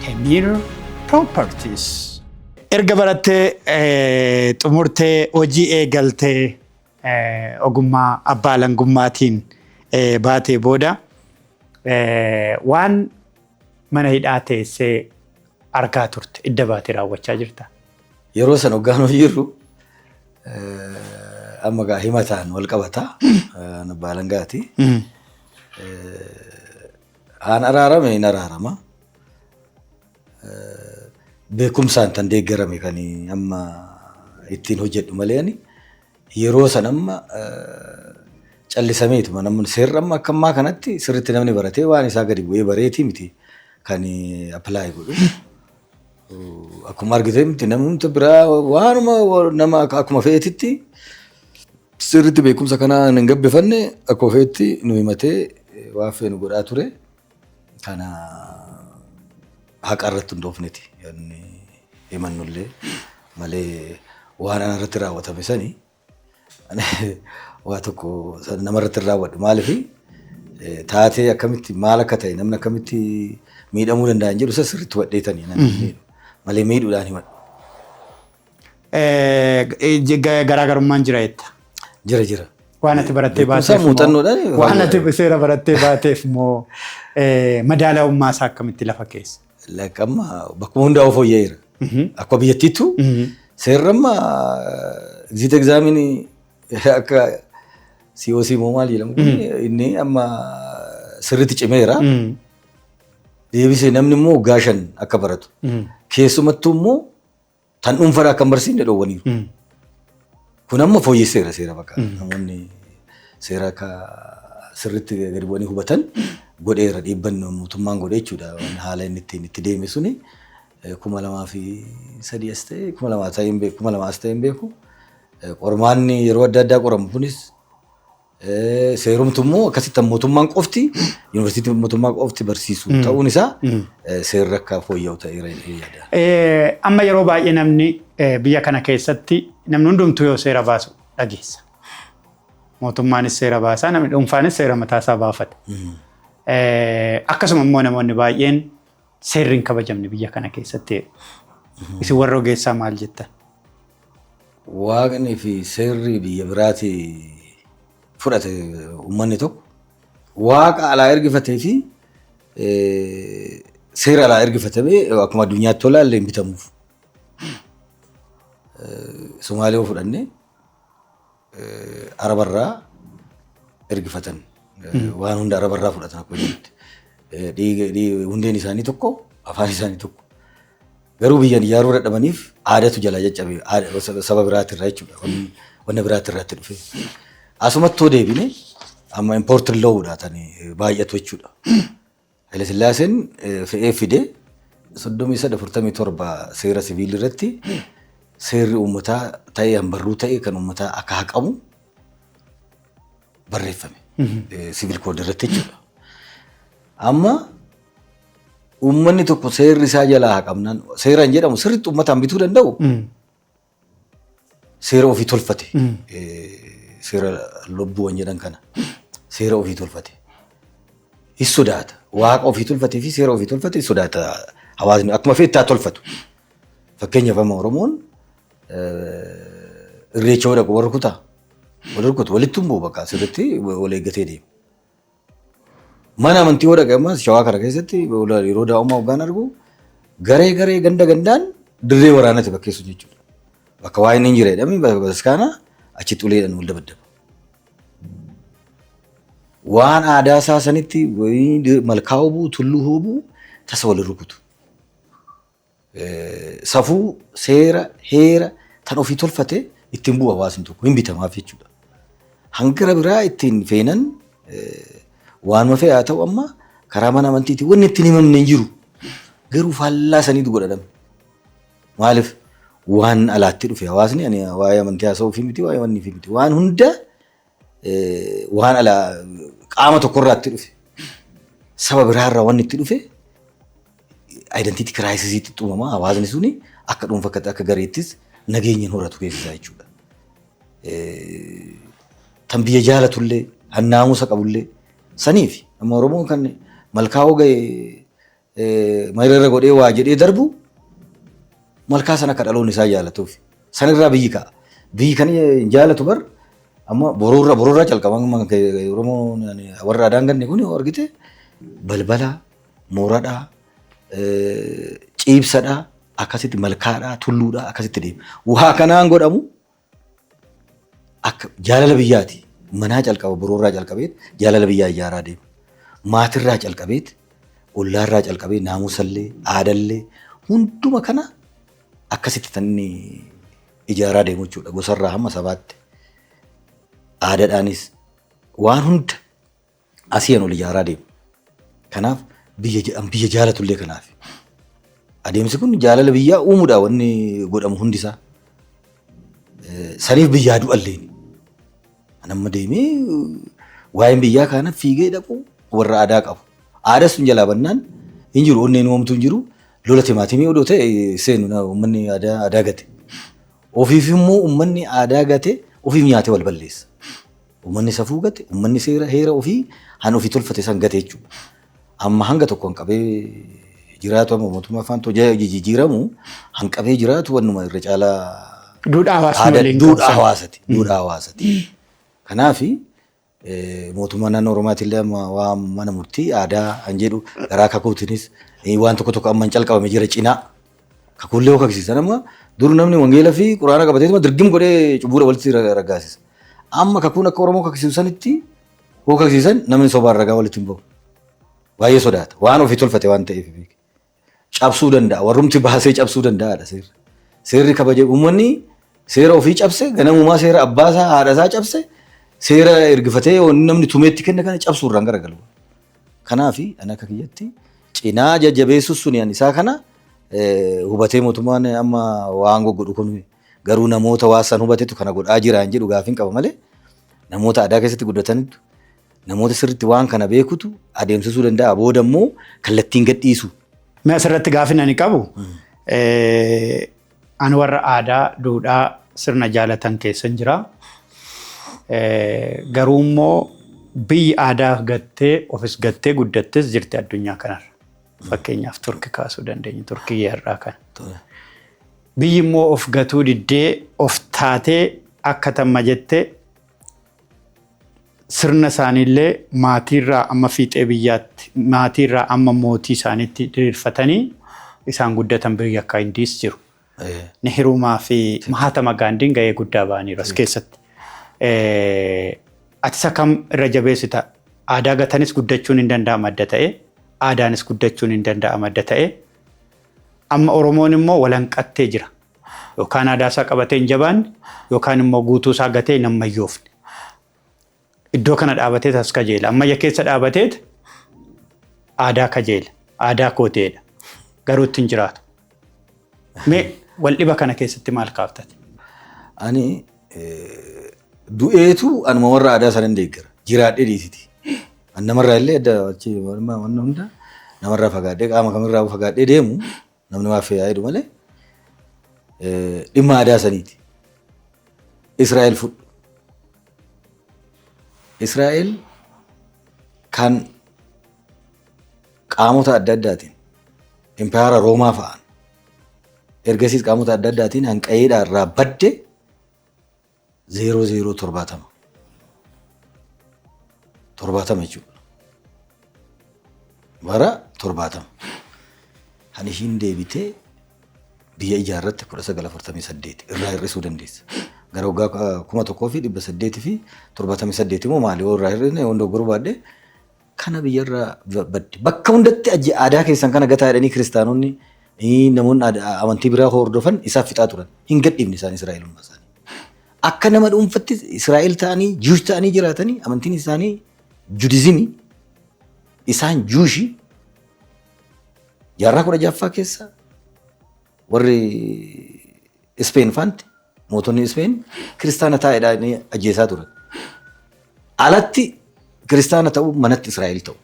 Temir Properties. Erga barattee xumurtee hojii eegaltee ogummaa abbaa alangummaatiin baatee booda waan mana hidhaa teessee argaa turte idda baatee raawwachaa jirta. Yeroo san hoggaan hojii jirru amma gaa himataan wal qabata. Abbaa alangaati. Haan araarame hin araarama. Beekumsaan tan deeggarame kan amma ittiin hojjedhu malee ani yeroo san amma callisameetuma namni seerri amma akka ammaa kanatti sirriitti namni baratee waan isaa gadi bu'ee bareetii miti kan apply godhu. Akkuma argite miti, namni biraa waanuma nama akkuma fe'etitti sirriitti beekumsa kanaa hin gabbifanne akkuma fe'etti nu himatee waan fe'e nu godhaa ture. Kana haqa irratti hundoofneti himannullee malee waan ana irratti raawwatame sani waa tokko namarratti hin raawwadhu. Maaliif, taatee akkamitti maal akka ta'e, namni akkamitti miidhamuu danda'an jedhu isa sirriitti hubadheetanii malee miidhuudhaan himadhu. Garaagarummaan jira jetta. Jira, jira. Waan ati barattee Beekumsa baateef muuxannoodhaan waan ati seera barattee baateef moo madaalawummaa isaa akkamitti lafa keessa? Lakka amma bakkuma hundaa fooyya'eera. Akkuma biyyattiittu seerri amma exit examinii akka COC moo maal jedhamu kun inni amma sirriitti cimeera. Deebisee namni immoo waggaa 5 akka baratu. Keessumattuu immoo tan dhuunfaadhaa akka hin barsiifne dhoowwaniiru. Kun amma fooyyesseera seera bakka namoonni seera akka sirriitti gadi bu'anii hubatan godheera, dhiibban mootummaan godhe jechuudha. Haala inni ittiin itti deeme suni 2003 as ta'e, 2000 ta'e hin beeku, 2000 as ta'e hin beeku. Qormaanni yeroo adda addaa qoramu kunis seerumtu immoo akkasitti mootummaan qofti, yuunivarsiitii mootummaa qofti barsiisu ta'uun isaa seerri akka fooyya'u ta'eera jedhee yaada. Amma yeroo baay'ee namni biyya kana keessatti namni hundumtuu yoo seera baasu dhageessa. Mootummaanis seera baasaa, namni dhuunfaanis seera mataasaa baafata. Akkasuma immoo namoonni baay'een seerri hin kabajamne biyya kana keessatti. Isin warra ogeessaa maal jettan? Waaqni fi seerri biyya biraati fudhate uummanni tokko waaqa alaa ergifatee fi seera alaa ergifatamee akkuma addunyaatti tolaa illee hin bitamuuf. Somaalee yoo fudhanne, Arabarraa ergifatan. Waan hunda Arabarraa fudhatan akkuma jirutti. Hundeen isaanii tokko, afaan isaanii tokko. Garuu biyyan ijaaruu dadhabaniif aadatu jalaa caccabe, saba biraatirraa jechuudha. Wanna biraatirraatti dhufe. Asumattoo deebine amma imported law'dha tan baay'atu jechuudha. Haile Sillaaseen fe'ee fide 33 47 seera siviilii irratti seerri uummataa ta'ee hanbarruu ta'e kan uummataa akka haqamu barreeffame. Civil code irratti jechuudha. Amma uummanni tokko seerri isaa jalaa haqamnaan, seeraan jedhamu sirriitti uummataan bituu danda'u, seera ofii tolfate. Seera lubbuuwwan jedhan kana seera ofii tolfate. Hin sodaata. Waaqa ofii tolfatee fi seera ofii tolfate hin sodaata hawaasni akkuma feettaa tolfatu. Fakkeenyaaf amma Oromoon irreecha yoo dhaqu warra kutaa wal rukutu, walitti hin bu'u, bakka sirriitti wal eeggatee deema. Mana amantii yoo dhaqe, ammas Shawaa kana keessatti yeroo daa'ummaa hoggaan argu, garee garee ganda gandaan dirree waraanati bakkeessu jechuudha. Bakka waa inni hin jire jedhame bataskaana achitti uleedhaan wal dabaddaba. Waan aadaa isaa sanitti malkaa hobuu, tulluu hobuu tasa wal rukutu. Safuu, seera, heera tan ofii tolfate ittiin bu'u hawaasni tokko hin bitamaaf jechuudha. Hangara biraa ittiin feenan waanuma fe'aa ta'u, amma karaa mana amantiitiin wanni ittiin himamne hin jiru. Garuu faallaa saniitu godhatame. Maaliif? Waan alaatti dhufe hawaasni, ani waa'ee amantii haasa'uu fi miti, waa'ee wanni fi miti, waan hunda waan alaa qaama tokkorraatti dhufe, saba biraarraa wanni itti dhufe identity crisisiitti uumamaa, hawaasni suni akka dhuunfa akka gareettis nageenya hin horatu keessa isaa jechuudha. Tan biyya jaalatullee, han naamusa qabullee saniif amma Oromoon kan malkaa ga'e mayirra godhee waa jedhee darbu, malkaa sana akka dhaloonni isaa jaalatuuf sanirraa biyyi ka'a. Biyyi kan hin jaalatu bar amma boruurra boruurraa calqaba. Oromoo warra aadaan ganne kun yoo argite, balbala mooradhaa, ciibsadhaa, akkasitti malkaadhaa, tulluudhaa akkasitti deema. Waa kanaan godhamu akka jaalala biyyaati. Manaa calqaba, boruurraa calqabeet jaalala biyyaa ijaaraa deema. Maatirraa calqabeet, ollaarraa calqabee, naamusallee, aadallee, hunduma kana akkasitti kan inni ijaaraa deemu jechuudha. Gosarraa hamma sabaatti. Aadaadhaanis waan hunda asiin ol ijaaraa deemu. Kanaaf biyya jaalatullee kanaaf. Adeemsi kun jaalala biyyaa uumuudha wanni godhamu hundisaa. Saniif biyyaa du'alleen. Amma deemee waa'een biyyaa kana fiigee dhaqu warra aadaa qabu. Aadaa sun jalaa bannaan hin jiru, onneen uumamtu hin jiru. Lola timaatimii odoo ta'e seenu uummanni aadaa gate. Ofiif immoo uummanni aadaa gate ofiif nyaatee wal balleessa. Uummanni safuu gate, uummanni seera heera ofii han ofii tolfate san gate jechuudha. Amma hanga tokko hanqabee jiraatu, amma mootummaa afaan jijjiiramu hanqabee jiraatu wannuma irra caalaa Duudhaa hawaasni waliin duudhaa hawaasaati. Duudhaa hawaasaati. Kanaafi Mootummaa naannoo Oromiyaatillee amma waa mana murtii aadaa kan jedhu garaa kakuutinis waan tokko tokko amma hin calqabame jira cinaa. Kakuullee hoo kaksiisan amma dur namni wangeela fi quraana qabateetuma dirgim godhee cubbuudha walitti raggaasisa. Amma kakuun akka Oromoo kaksiisu sanitti hoo kaksiisan namni sobaan ragaa walitti hin bahu. Baay'ee sodaata. Waan ofii tolfate waan ta'eef cabsuu danda'a. Warrumti baasee cabsuu danda'aadha seerri. Seerri kabaje uummanni seera ofii cabse ganamumaa seera abbaasaa haadhasaa cabse seera ergifatee namni tumeetti kenna kana cabsuu irraan garagalu. Kanaaf ani akka kiyyatti cinaa jajjabeessu suni ani isaa kana hubatee mootummaan amma waan goggodhu kun garuu namoota waa san hubatetu kana godhaa jira hin jedhu gaafiin qaba malee namoota aadaa keessatti guddatanitu namoota sirriitti waan kana beekutu adeemsisuu danda'a. Booda immoo kallattiin gadhiisu. Mee asirratti gaafin ani qabu ani warra aadaa, duudhaa, sirna jaalatan keessan jira. Garuu immoo biyyi aadaa gattee ofis gattee guddattes jirti addunyaa kanarra. Fakkeenyaaf Turki kaasuu dandeenya, Turkii har'aa kana. Biyyi immoo of gatuu diddee of taatee akka tamma jettee sirna isaaniillee maatiirraa amma fiixee biyyaatti maatiirraa amma mootii isaaniitti diriirfatanii isaan guddatan biyya akka Hindiis jiru. Nehiruumaa fi Mahatma Gaandiin gahee guddaa ba'aniiru as keessatti. Atis akkam irra jabeessita? Aadaa gatanis guddachuun hin danda'ama adda ta'e, aadaanis guddachuun hin danda'ama adda ta'e. Amma Oromoon immoo walanqattee jira. Yookaan aadaa isaa qabatee hin jabaanne yookaan immoo guutuu isaa gatee hin ammayyoofne. Iddoo kana dhaabatee as kajeela. Ammayya keessa dhaabateet aadaa kajeela. Aadaa kooteedha. Garuu ittiin jiraatu. Mee wal dhiba kana keessatti maal kaaftate? Ani du'eetu anuma warra aadaa sana hin deeggara. Jiraadhee dhiisiti. An namarraa illee adda achi wanna hunda namarraa fagaadhee qaama kamirraa fagaadhee deemu namni maaf yaa'edhu malee dhimma aadaa saniiti. Israa'el fudhu. Israa'el kan qaamota adda addaatiin impaayera Roomaa fa'aan ergasiis qaamota adda addaatiin hanqayeedhaa irraa badde 0070. 70 jechuudha. Bara 70. Kan ishiin deebitee biyya ijaarratte 1948 irraa hir'isuu dandeessa. Gara waggaa 1878 immoo maali yoo irraa hir'isne yoo dogoggoruu baadhe kana biyyarraa badde. Bakka hundatti aadaa keessan kana gataa jedhanii kiristaanonni namoonni amantii biraa hordofan isaaf fixaa turan. Hin gadhiifne isaan Israa'elummaa isaanii. Akka nama dhuunfatti Israa'el ta'anii Juush ta'anii jiraatanii amantiin isaanii Judizimii isaan Juushii jaarraa 16ffaa keessa warri Ispeen faanti mootonni Ispeen kiristaana taa'edhaan ajjeesaa turan. Alatti kiristaana ta'uu manatti Israa'el ta'u.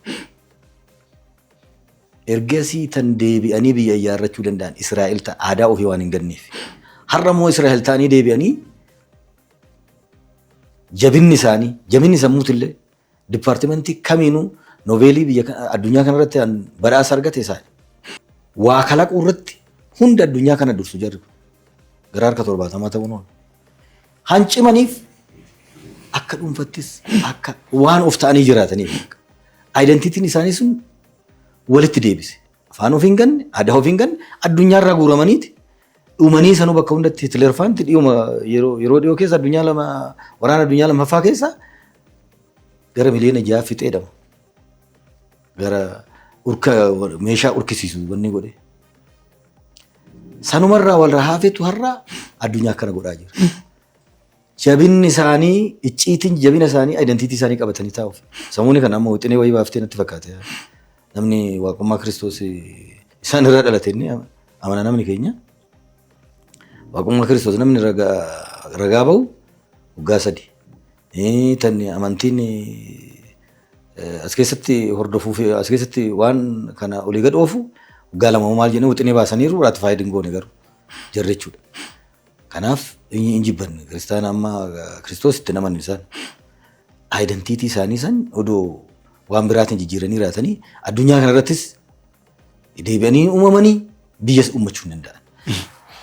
Ergasii tan deebi'anii biyya ijaarrachuu danda'an Israa'el ta'a aadaa ofii waan hin ganneef. Har'a immoo Israa'el ta'anii deebi'anii jabinni isaanii jabinni sammuutillee dipaartimentii kamiinuu noobeelii biyya addunyaa kanarratti badhaasa argate isaani. Waa kalaquu irratti hunda addunyaa kana dursu jarri kun. Gara harka 70 ta'uun oolu. Hancimaniif akka dhuunfattis akka waan of ta'anii jiraataniif. Aayidentiitiin isaanii sun walitti deebise. Afaan ofii hin ganne, aadaa ofii hin ganne, addunyaarraa guuramaniiti. Dhumanii sanuu bakka hundatti Hitler faanti dhiyuma yeroo dhiyoo keessa addunyaa lama waraana addunyaa lammaffaa keessa gara miliyoona 6 fixee dhama. Gara urka meeshaa urkisiisu wanni godhe. Sanumarraa walirraa hafetu har'a addunyaa akkana godhaa jira. Jabinni isaanii icciitiin jabina isaanii aayidentiitii isaanii qabatanii taa'uuf. Samuuni kana amma wixinee wayii baaftee natti fakkaate. Namni waaqummaa Kiristoos isaan irraa dhalate inni amana namni keenya. Waaqummaa Kiristoos namni ragaa bahu waggaa 3. Tan amantiin as keessatti hordofuu fi as keessatti waan kana olii gad oofu waggaa 2 maal jennee wixinee baasaniiru raatifaayid hin goone garuu jarri jechuudha. Kanaaf hin jibban kiristaana amma Kiristoos itti naman isaan. Aayidentiitii isaanii san odoo waan biraatiin jijjiiranii jiraatanii addunyaa kanarrattis deebi'anii uumamanii biyyas uummachuu hin danda'an.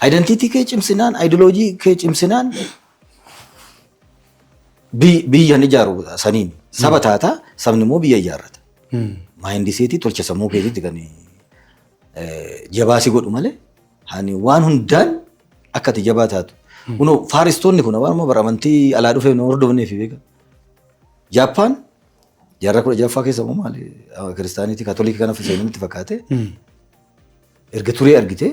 Aayidentiitii kee cimsinaan, aayidiloojii kee cimsinaan biyya hin ijaaru saniin. Saba taata, sabni immoo biyya ijaarrata. Mindsetii tolcha sammuu keetiitti kan jabaa si godhu malee hani waan hundaan akka ati jabaa taatu. Kunoo faaristoonni kun waan bara amantii alaa dhufee nu hordofneef beeka. Jaappaan jaarraa 16ffaa keessa immoo maali, kiristaaniitii kaatolikii kana seenanitti fakkaate, erga turee argite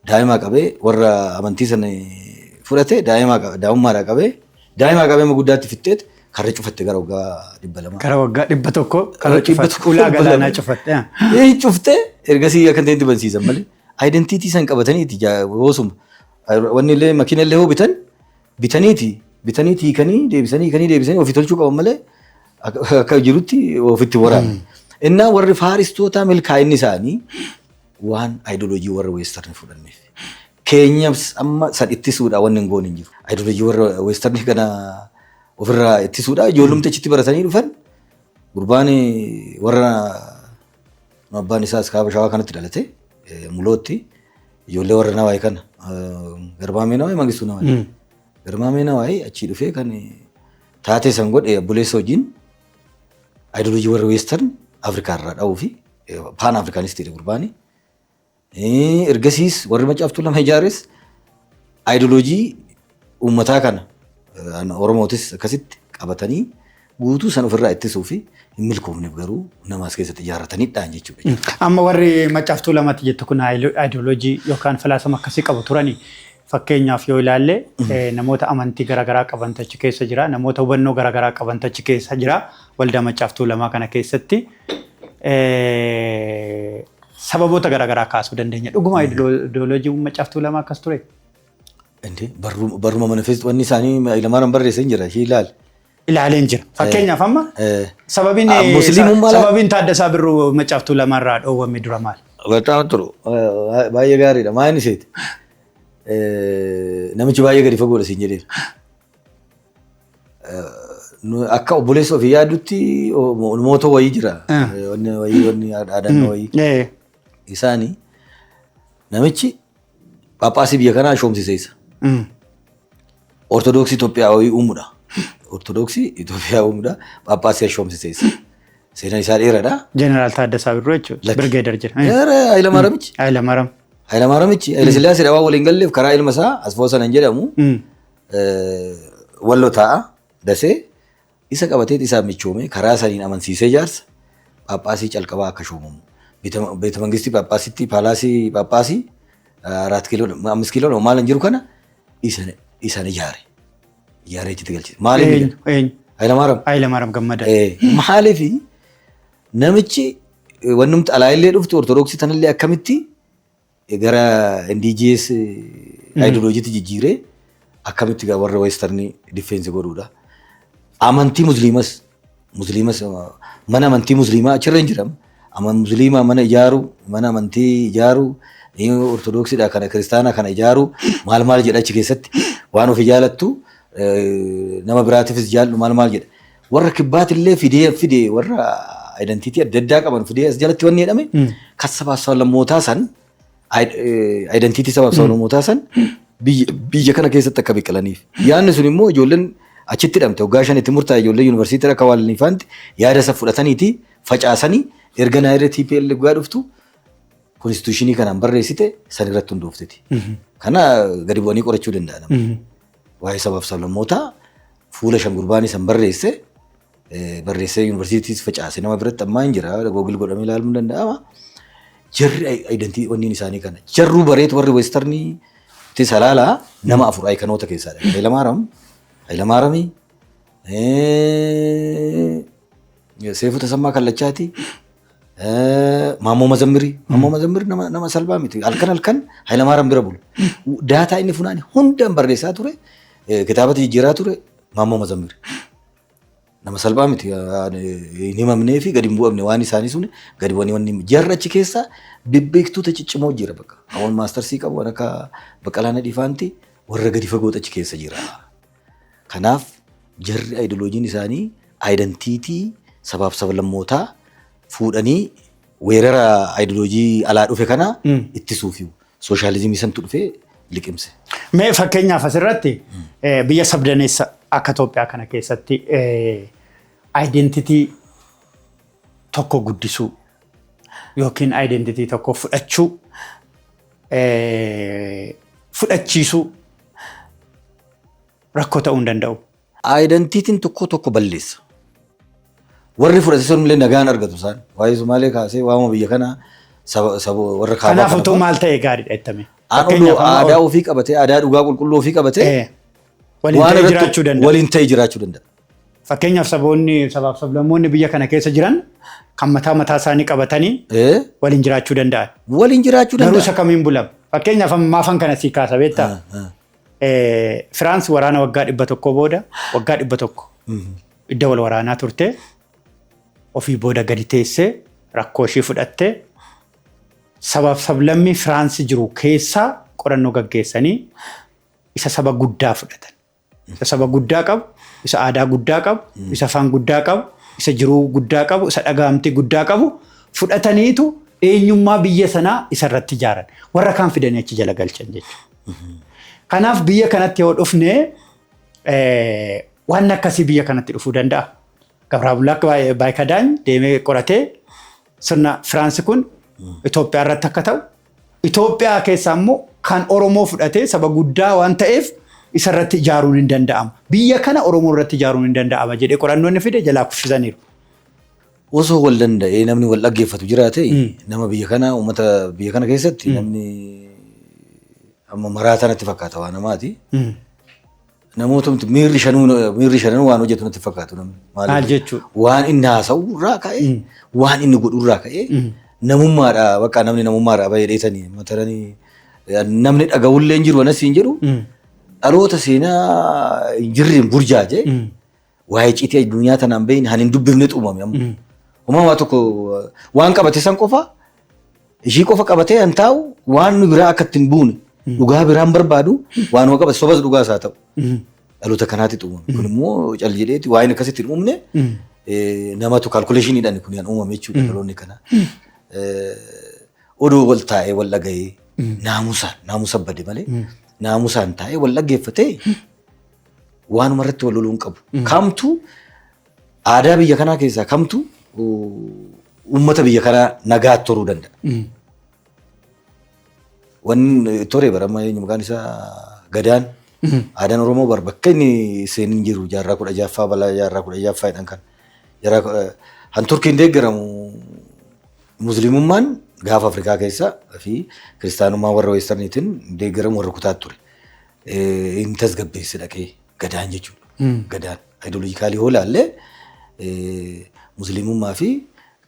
daa'imaa qabee warra amantii sana fudhate, daa'imaa daa'imummaadhaa qabee, daa'imaa qabee amma guddaatti fixxeet karra cufatte gara waggaa 200. Gara waggaa 100 karra cufatte, ulaa galaanaa cufatte. Cuftee ergasii akka ta'etti bansiisan malee identity san qabataniiti yoosuma wanni illee makiina illee hoo bitan bitaniiti bitaniiti hiikanii deebisanii, hiikanii deebisanii ofii tolchuu qaban malee akka jirutti ofitti waraanu. Innaa warri faaristoota milkaa'inni isaanii waan ideology warra western fudhanneef. Keenyas amma san ittisuudha wanni hin goone hin jiru. Ideology warra western kana ofirraa ittisuudha ijoollumti achitti baratanii dhufan. Gurbaan warra abbaan isaas kaaba Shawaa kanatti dhalate, Mulootti, ijoollee warra Nawaay kana, Garmaamee Nawaay, Mangistuu Nawaay. Garmaamee Nawaay achii dhufee kan taatee san godhe obboleessa wajjin ideology warra western Afrikaa irraa dha'uu fi Pan Africanistiidha gurbaani. Ergasiis warri Macaaftuu lama ijaares ideology uummataa kana, Oromootis akkasitti qabatanii guutuu san ofirraa ittisuu fi hin milkoofneef, garuu namaas keessatti ijaarratanidhaan jechuudha. Amma warri Macaaftuu lamatti jettu kun ideology yookaan falaasama akkasii qabu turani. Fakkeenyaaf yoo ilaalle, namoota amantii garaagaraa qaban achi keessa jira. Namoota hubannoo garaagaraa qaban achi keessa jira. Waldaa Macaaftuu lamaa kana keessatti sababoota garaagaraa kaasuu dandeenya. Dhuguma ideology Macaaftuu lamaa akkas ture? Barruma manifesto wanni isaanii Hayilamaariyaam barreessee jira, ishee ilaali. Ilaaleen jira. Fakkeenyaaf amma sababiin sababiin Taaddasaa Birruu Macaaftuu lamarraa dhoowwame dura maali? በጣም ጥሩ, baay'ee gaariidha. Maa inni seeti? Namichi baay'ee gadi fagoodha siin jedheera. Akka obboleessa ofii yaadutti mootoo wayii jira. Wanni wayii, wanni aadaan wayii. Isaanii namichi Phaaphaasii biyya kanaa shoomsise isa. Ortodoksii Itoophiyaa wayii uumuudha. Ortodoksii Itoophiyaa uumuudha. Phaaphaasii shoomsise isa. Seenaan isaa dheeraadha. Jeneraal Taaddasaa Birruu jechuudha. Birgeedar jedha. Hayilamaaramichi. Hayilamaariyaam. Hayilamaaramichi Hayila Sillaasee waan waliin galleef karaa ilma isaa Asfoo sanan jedhamu Walloo taa'a dasee isa qabatee isaa michoome karaa saniin amansiisee jaarsa Phaaphaasii calqabaa akka shoomamu. Beeta mangistii Phaaphaasitti, palaceii Phaaphaasii 4 kiiloo 5 kiiloo maal hin jiru kana isan ijaare. Ijaaree achitti galchise. Maaliif? Eenyu? Hayilamaariyaam. Hayilamaariyaam Gammadaa. Maaliif namichi wannumti alaa illee dhuftu Ortodoksii tanallee akkamitti gara indigenous ideologyitti jijjiiree akkamitti warra westernii defense godhuudha. Amantii musliimas mana amantii musliimaa achirra hin jiram. Musliimaa mana ijaaru, mana amantii ijaaru, Ortodoksiidha kana, kiristaanaa kana ijaaru, maal maal jedha achi keessatti, waan ofii jaalattu nama biraatiifis jaallu maal maal jedha. Warra kibbaatillee fidee fidee warra identity adda addaa qaban fidee as jalatti wanni jedhame kan sabaaf sablammootaa san, identity sabaaf sablammootaa san biyya kana keessatti akka biqilaniif. Yaadni sun immoo ijoolleen achitti hidhamte waggaa 5 itti murtaa'e, ijoollee yuunivarsiitii akka waalaniifaanti yaada isa fudhataniiti facaasanii erga naayirra TPL waggaa dhuftu constitutionii kanaan barreessite san irratti hundoofteti. Kana gadi bu'anii qorachuu danda'a namni. Waa'ee sabaaf sablammootaa fuula 5 gurbaanii san barreesse, barreessee yuunivarsiitiis facaase, nama biratti ammaa hin jira, Google godhamee ilaaluun danda'ama. Jarri identity wanniin isaanii kana. Jarruu bareetu warri westernii itti salaalaa nama afur iconoota keessaadha. Hayilamaariyaam, Hayilamaariyaamii, Seefuu Tasammaa Kallachaati, Maammoo Mazammirii. Maammoo Mazammirii nama salphaa miti. Halkan halkan Hayilamaariyaam bira bulu. Data inni funaane hundaan barreessaa ture, kitaabatti jijjiiraa ture Maammoo Mazammirii. Nama salphaa miti, hin himamnee fi gadi hin bu'amne waan isaanii sun gadi bu'anii wanni jarri achi keessa bebbeektoota ciccimoo jira bakka. Hawan mastersii qabu waan akka Baqqalaa Nadhiifaanti warra gadi fagootu achi keessa jira. Kanaaf jarri ideologyn isaanii identity sabaaf sablammootaa fuudhanii weerara ideology alaa dhufe kana ittisuufi sooshaalizimii santu dhufee liqimse. Mee fakkeenyaaf asirratti biyya sabdaneessa akka Itoophiyaa kana keessatti Identity tokko guddisuu yookiin identity tokko fudhachuu, fudhachiisuu rakkoo ta'uu hin danda'u. Identityn tokko tokko balleessa. Warri fudhate sunillee nagaan argatu isaan. Waa'ee Sumaalee kaasee waama biyya kanaa saba warra kaabaa. Kanaaf otoo maal ta'e gaariidha jettame? Aan odoo aadaa ofii qabatee, aadaa dhugaa qulqulluu ofii qabatee waliin waan ta'ee irratti jiraachuu danda'a. Waliin ta'ee jiraachuu danda'a. Fakkeenyaaf saboonni, sabaaf sablammoonni biyya kana keessa jiran kan mataa mataa isaanii qabatanii waliin jiraachuu danda'an. Waliin jiraachuu Garuu danda'a. isa kamiin bulama? Fakkeenyaaf maafan kana sii kaasa beektaa? Firaans waraana waggaa 100 booda, waggaa 100 idda wal waraanaa turte, ofii booda gadi teessee rakkoo ishii fudhattee, sabaaf sablammii Firaansi jiru keessaa qorannoo gaggeessanii isa saba guddaa fudhatan. Isa saba guddaa qabu, isa aadaa guddaa qabu, isa afaan guddaa qabu, isa jiruu guddaa qabu, isa dhagaamtii guddaa qabu fudhataniitu eenyummaa biyya sanaa isa irratti ijaaran. Warra kaan fidanii achi jala galchan jechuudha. Kanaaf biyya kanatti yoo dhufne, waan akkasii biyya kanatti dhufuu danda'a. Gabraabulaak Baayikadaan deemee qoratee sirna Firaansi kun Itoophiyaa irratti akka ta'u, Itoophiyaa keessaa immoo kan Oromoo fudhatee saba guddaa waan ta'eef isa irratti ijaaruun hin danda'ama. Biyya kana Oromoo irratti ijaaruun hin danda'ama jedhee qorannoo inni fide jalaa kuffisaniiru. Osoo wal danda'ee namni wal dhaggeeffatu jiraate, nama biyya kana, uummata biyya kana keessatti namni amma maraataa natti fakkaata waa namaati. Namootumti miirri shananuu waan hojjetu natti fakkaatu namni. Maal jechuudha? Waan inni haasa'u irraa ka'ee, waan inni godhu irraa ka'ee, namummaadha, bakka namni namummaadha bahee dheetanii mataranii namni dhaga'ullee hin jiru anas hin jedhu, dhaloota seenaa hin jirreen burjaaje, waa'ee citii addunyaa tanaan bahin han hin dubbifnetu uumame amma. Uumamaa tokko waan qabate san qofa, ishii qofa qabatee han taa'u, waan nu biraa akka ittiin buune dhugaa biraan barbaadu, waan qabate sobas dhugaas haa ta'u. Dhaloota kanaatitu uumame. Kun immoo cal jedheeti waa'een akkasitti hin uumne, namatu calculationiidhaan kun kan uumame jechuudha dhaloonni kana. Odoo wal taa'ee wal dhaga'ee, naamusaan, naamusa bade malee, naamusaan taa'ee wal dhaggeeffatee waanuma irratti wal loluu hin qabu. Kamtu aadaa biyya kanaa keessaa kamtu uummata biyya kanaa nagaatti horuu danda'a? Wanni tore bara amma eenyu maqaan isaa, Gadaan, aadaan Oromoo bar bakka inni seenin jiru jaarraa 16ffaa, balaa jaarraa 16ffaa jedhan kan jaarraa han Turkiin deeggaramu, Musliimummaan gaafa Afrikaa keessa fi kiristaanummaan warra Westerniitiin deeggaramu warra kutaa ture. Inni tasgabbeesse dhaqee Gadaan jechuudha. Gadaan ideologically hoo ilaalle, Musliimummaa fi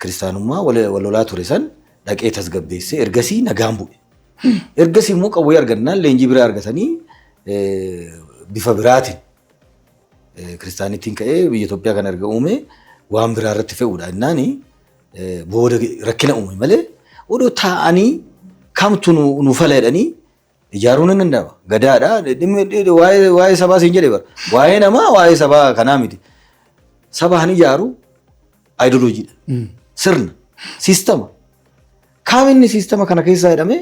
kiristaanummaa wal lolaa ture san dhaqee tasgabbeessee ergasii nagaan bu'e. Ergasii immoo qawwee argannaan leenjii biraa argatanii bifa biraatiin kiristaanittiin ka'ee biyya Itoophiyaa kana erga uume waan biraa irratti fe'uudha innaani booda rakkina uume malee, odoo taa'anii kamtu nu fala jedhanii ijaaruun hin danda'ama. Gadaadha. Dhimmi waa'ee sabaa siin jedhe bara. Waa'ee namaa, waa'ee sabaa kanaa miti. Saba han ijaaru ideologydha. Sirna. Systema. Kaam inni systema kana keessaa jedhamee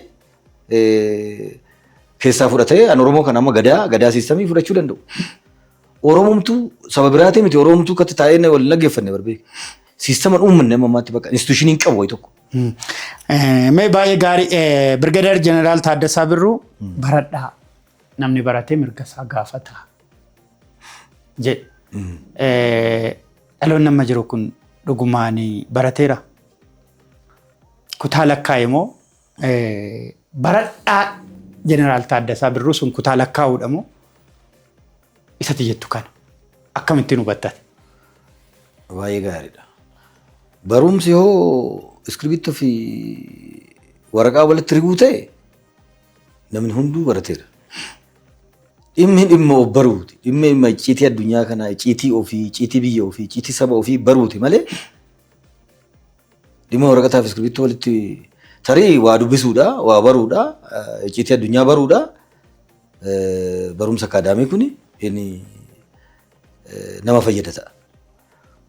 keessaa fudhatee an Oromoo kana amma gadaa systemii fudhachuu danda'u. Oromomtuu saba biraatii miti, Oromomtuu akkatti taa'ee wal dhaggeeffanne barbee. Systeman uummanne amma ammaatti bakka institutioniin qabu wayi tokko. Mee baay'ee gaarii. Birgadeer Jeneraal Taaddasaa Birruu, "Baradhaa, namni baratee mirga isaa gaafata" jedhe. Dhaloonni amma jiru kun dhugumaan barateera? Kutaa lakkaa'e moo, baradhaa Jeneraal Taaddasaa Birruu sun kutaa lakkaa'uudha moo, isatti jettu kana akkamittiin hubattate? Baay'ee gaariidha. Barumsi hoo iskirbittoo fi waraqaa walitti riguu ta'e, namni hunduu barateera. Dhimmi dhimma of baruuti. Dhimmi dhimma icciitii addunyaa kanaa, icciitii ofii, icciitii biyya ofii, icciitii saba ofii baruuti malee dhimma waraqataa fi iskirbittoo walitti tarii waa dubbisuudha, waa baruudha, icciitii addunyaa baruudha. Barumsa akaadaamii kuni inni nama fayyada ta'a.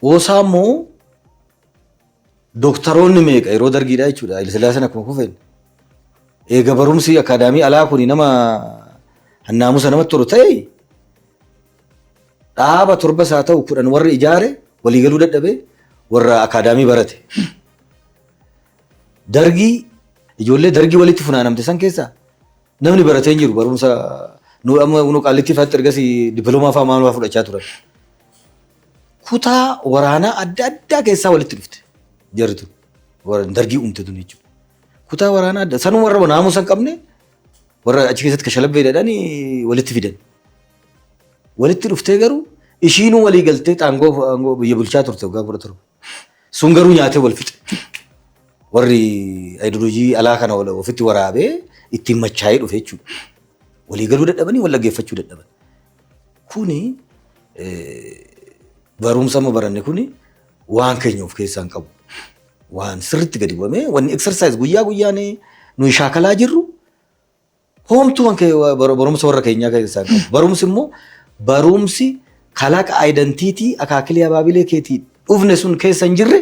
Oosaa immoo dooktaroonni meeqa yeroo dargiidha jechuudha. Haile Sillaaseen akkuma kufeen. Eega barumsi akaadaamii alaa kuni nama naamusa namatti tolu ta'e, dhaaba torbas haa ta'u 10 warri ijaare Waliigaluu dadhabee warra akaadaamii barate. Dargii, ijoollee dargii walitti funaanamte san keessaa namni baratee hin jiru. Barumsa nu amma nu Qaallittii fa'aatti ergasii dippiloomaa fa'aa maal fa'aa fudhachaa turan. Kutaa waraanaa adda addaa keessaa walitti dhufte jarri tun, warra dargii uumte tun jechuudha. Kutaa waraanaa adda sanuma warra naamusa hin qabne, warra achi keessatti kashalabbeedhaan walitti fidan. Walitti dhuftee garuu ishiinuu walii galtee aangoo biyya bulchaa turte waggaa 17. Sun garuu nyaatee wal fixe. Warri ayidooloojii alaa kana ofitti waraabee ittiin machaa'ee dhufe jechuudha. Walii galuu dadhabanii, wal dhaggeeffachuu dadhaban. Kuni barumsa amma baranne kuni waan keenya of keessaa hin qabu. Waan sirriitti gadi bu'amee wanni exercise guyyaa guyyaan nuyi shaakalaa jirru homtuu waan barumsa warra keenyaa keessaa hin qabu. Barumsi immoo, barumsi kalaqa identity akaakilee abaabilee keetii dhufne sun keessa hin jirre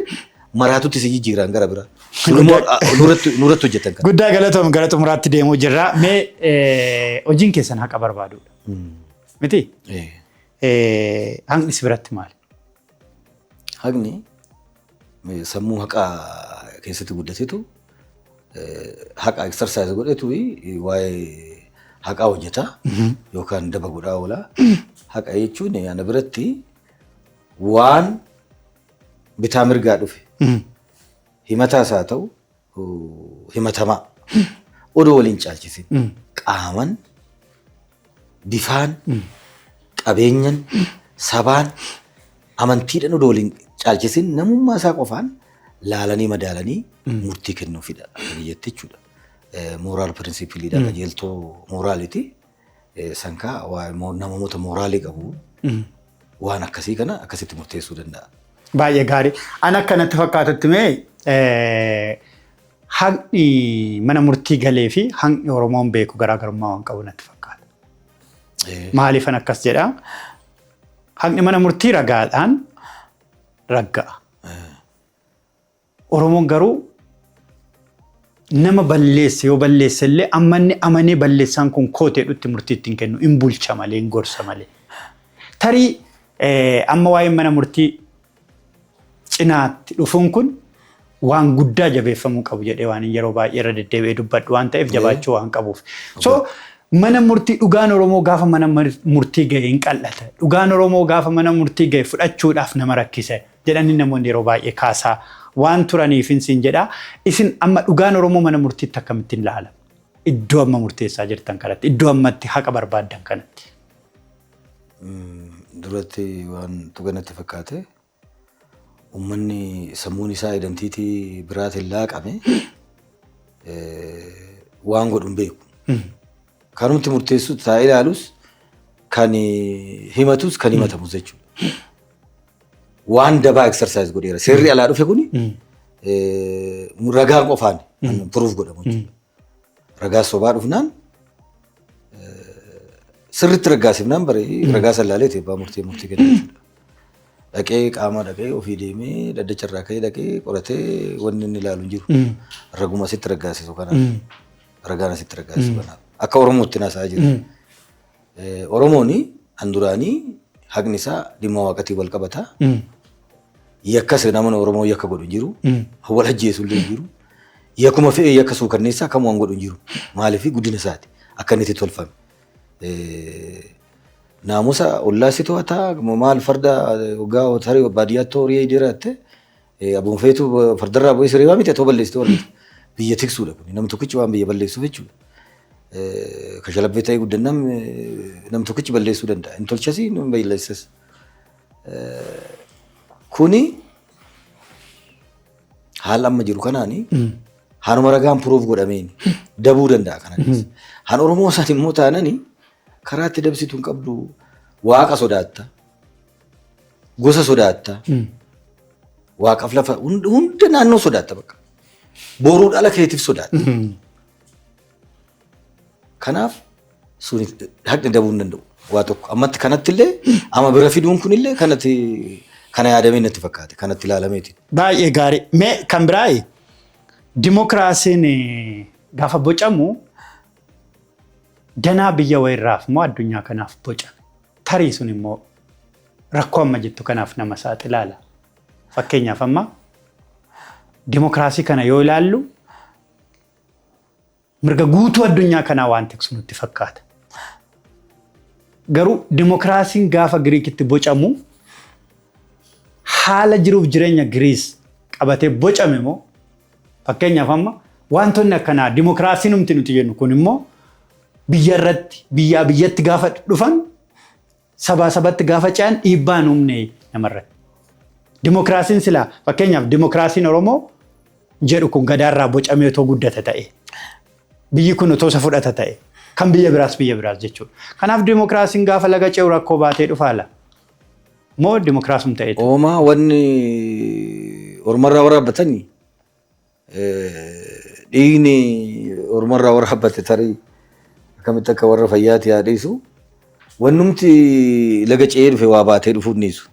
maraatutti si jijjiiran gara biraa. Sun immoo nurratti hojjetan kana. Guddaa galatoom, gara xumuraatti deemuu jirra. Mee hojiin keessan haqa barbaadudha. Miti? Haqni si biratti maali? Haqni sammuu haqaa keessatti guddatetu, haqa exercise godhetu waa'ee haqaa hojjeta yookaan daba godhaa oola. Haqa jechuun ana biratti waan bitaa mirgaa dhufe, himataas haa ta'u himatamaa, odoo waliin caalchisin, qaaman, bifaan, qabeenyan, sabaan, amantiidhaan odoo waliin caalchisin, namummaa isaa qofaan laalanii madaalanii murtii kennuufidha akka biyyatti jechuudha. Moral principleiidha, qajeeltoo moraaliiti. Sankaa waa'ee namoota moraalii qabu waan akkasii kana akkasitti murteessuu danda'a. Baay'ee gaarii. An akka natti fakkaatutti mee haqni mana murtii galee fi haqni Oromoon beeku garaagarummaa waan qabu natti fakkaata. Maaliifan akkas jedhaa? Haqni mana murtii ragaadhaan ragga'a. Oromoon garuu nama balleesse yoo balleesse illee, amma inni amanee balleessaan kun kooteedhutti murtii ittiin kennu, hin bulcha malee, hin gorsa malee. Tarii amma waa'een mana murtii cinaatti dhufuun kun waan guddaa jabeeffamuu qabu jedhee waan yeroo baay'ee irra deddeebi'ee dubbadhu waan ta'eef, jabaachuu waan qabuuf. So mana murtii, dhugaan Oromoo gaafa mana murtii ga'e hin qal'ata. Dhugaan Oromoo gaafa mana murtii ga'e fudhachuudhaaf nama rakkisa jedhanii namoonni yeroo baay'ee kaasaa waan turaniif siin jedha. Isin amma dhugaan Oromoo mana murtiitti akkamittiin ilaalama? Iddoo amma murteessaa jirtan kanatti, iddoo ammatti haqa barbaaddan kanatti. Duratti waan tuqanatti fakkaate, uummanni sammuun isaa identity biraatiin laaqame waan godhu hin beeku. Kanumti murteessu taa'ee ilaalus, kan himatus kan himatamus jechuudha. Waan dabaa exercise godheera. Seerri alaa dhufe kuni ragaa qofaan proof godhamu jechuudha. Ragaa sobaa dhufnaan, sirriitti raggaasifnaan bare ragaa sallaalee abbaa murtii kenna jechuudha. Dhaqee, qaama dhaqee, ofii deemee, dhaddacha irraa ka'ee dhaqee qoratee wanni inni ilaalu hin jiru. Raguma asitti raggaasisu kanaaf. Ragaan asitti raggaasisu kanaaf. Akka Oromootti naasaa jiru. Oromoon handuraanii haqni isaa dhimma waaqatiin wal qabata. Yakkas namni Oromoo yakka godhu hin jiru. Wal ajjeesu illee hin jiru. Yakkuma fe'ee yakka suukanneessaa kam waan godhu hin jiru. Maaliif? Guddina isaati. Akka inni itti tolfame. Naamusa ollaa si to'ata, maal, farda waggaa tarii baadiyyaatti horii jiraatte, abboon feetu fardarraa bu'ee siree miti atoo balleessite warri biyya tiksuudha kun, namni tokkichi waan biyya balleessuuf jechuudha. Kashalabbee ta'ee guddannaan namni tokkichi balleessuu danda'a. Hin tolchasi, hin balleessas. Kuni haala amma jiru kanaani haanuma ragaan proof godhameen dabuu danda'a kana keessa. Haan Oromoo isaan immoo taanani karaa itti dabsitu hin qabdu, waaqa sodaatta. Gosa sodaatta. Waaqaaf lafa hunda, naannoo sodaatta bakka. Boruu dhala keetiif sodaatta. Kanaaf suni haqni dabuu hin danda'u. Waa tokko ammatti kanatti illee amma bira fiduun kunillee kanatti kana yaadamee natti fakkaate, kanatti ilaalameeti. Baay'ee gaarii. Mee kan biraa, dimokiraasiin gaafa bocamu danaa biyya wayirraaf moo addunyaa kanaaf bocame? Tarii sun immoo rakkoo amma jettu kanaaf nama saaxilaala. Fakkeenyaaf amma dimokiraasii kana yoo ilaallu mirga guutuu addunyaa kanaa waan tiksu nutti fakkaata. Garuu dimokiraasiin gaafa Giriikitti bocamu haala jiruuf jireenya Giriis qabatee bocame moo, fakkeenyaaf amma wantoonni akkanaa dimokiraasii numti nuti jennu kun immoo biyya irratti, biyyaa biyyatti gaafa dhufan, sabaa sabatti gaafa ce'an dhiibbaa hin uumne namarratti. Dimokiraasiin silaa, fakkeenyaaf dimokiraasiin Oromoo jedhu kun gadaarraa bocamee otoo guddate ta'e, biyyi kun otoo isa fudhata ta'e, kan biyya biraas jechuudha. Kanaaf dimokiraasiin gaafa laga ce'u rakkoo baatee dhufaala. Moo dimokiraasum ta'eetu? Oomaa wanni ormarraa waraabbatanii, dhiigni ormarraa waraabbate tarii akkamitti akka warra fayyaati haa dhiisu, wannumti laga ce'ee dhufe waa baatee dhufuu dhiisu.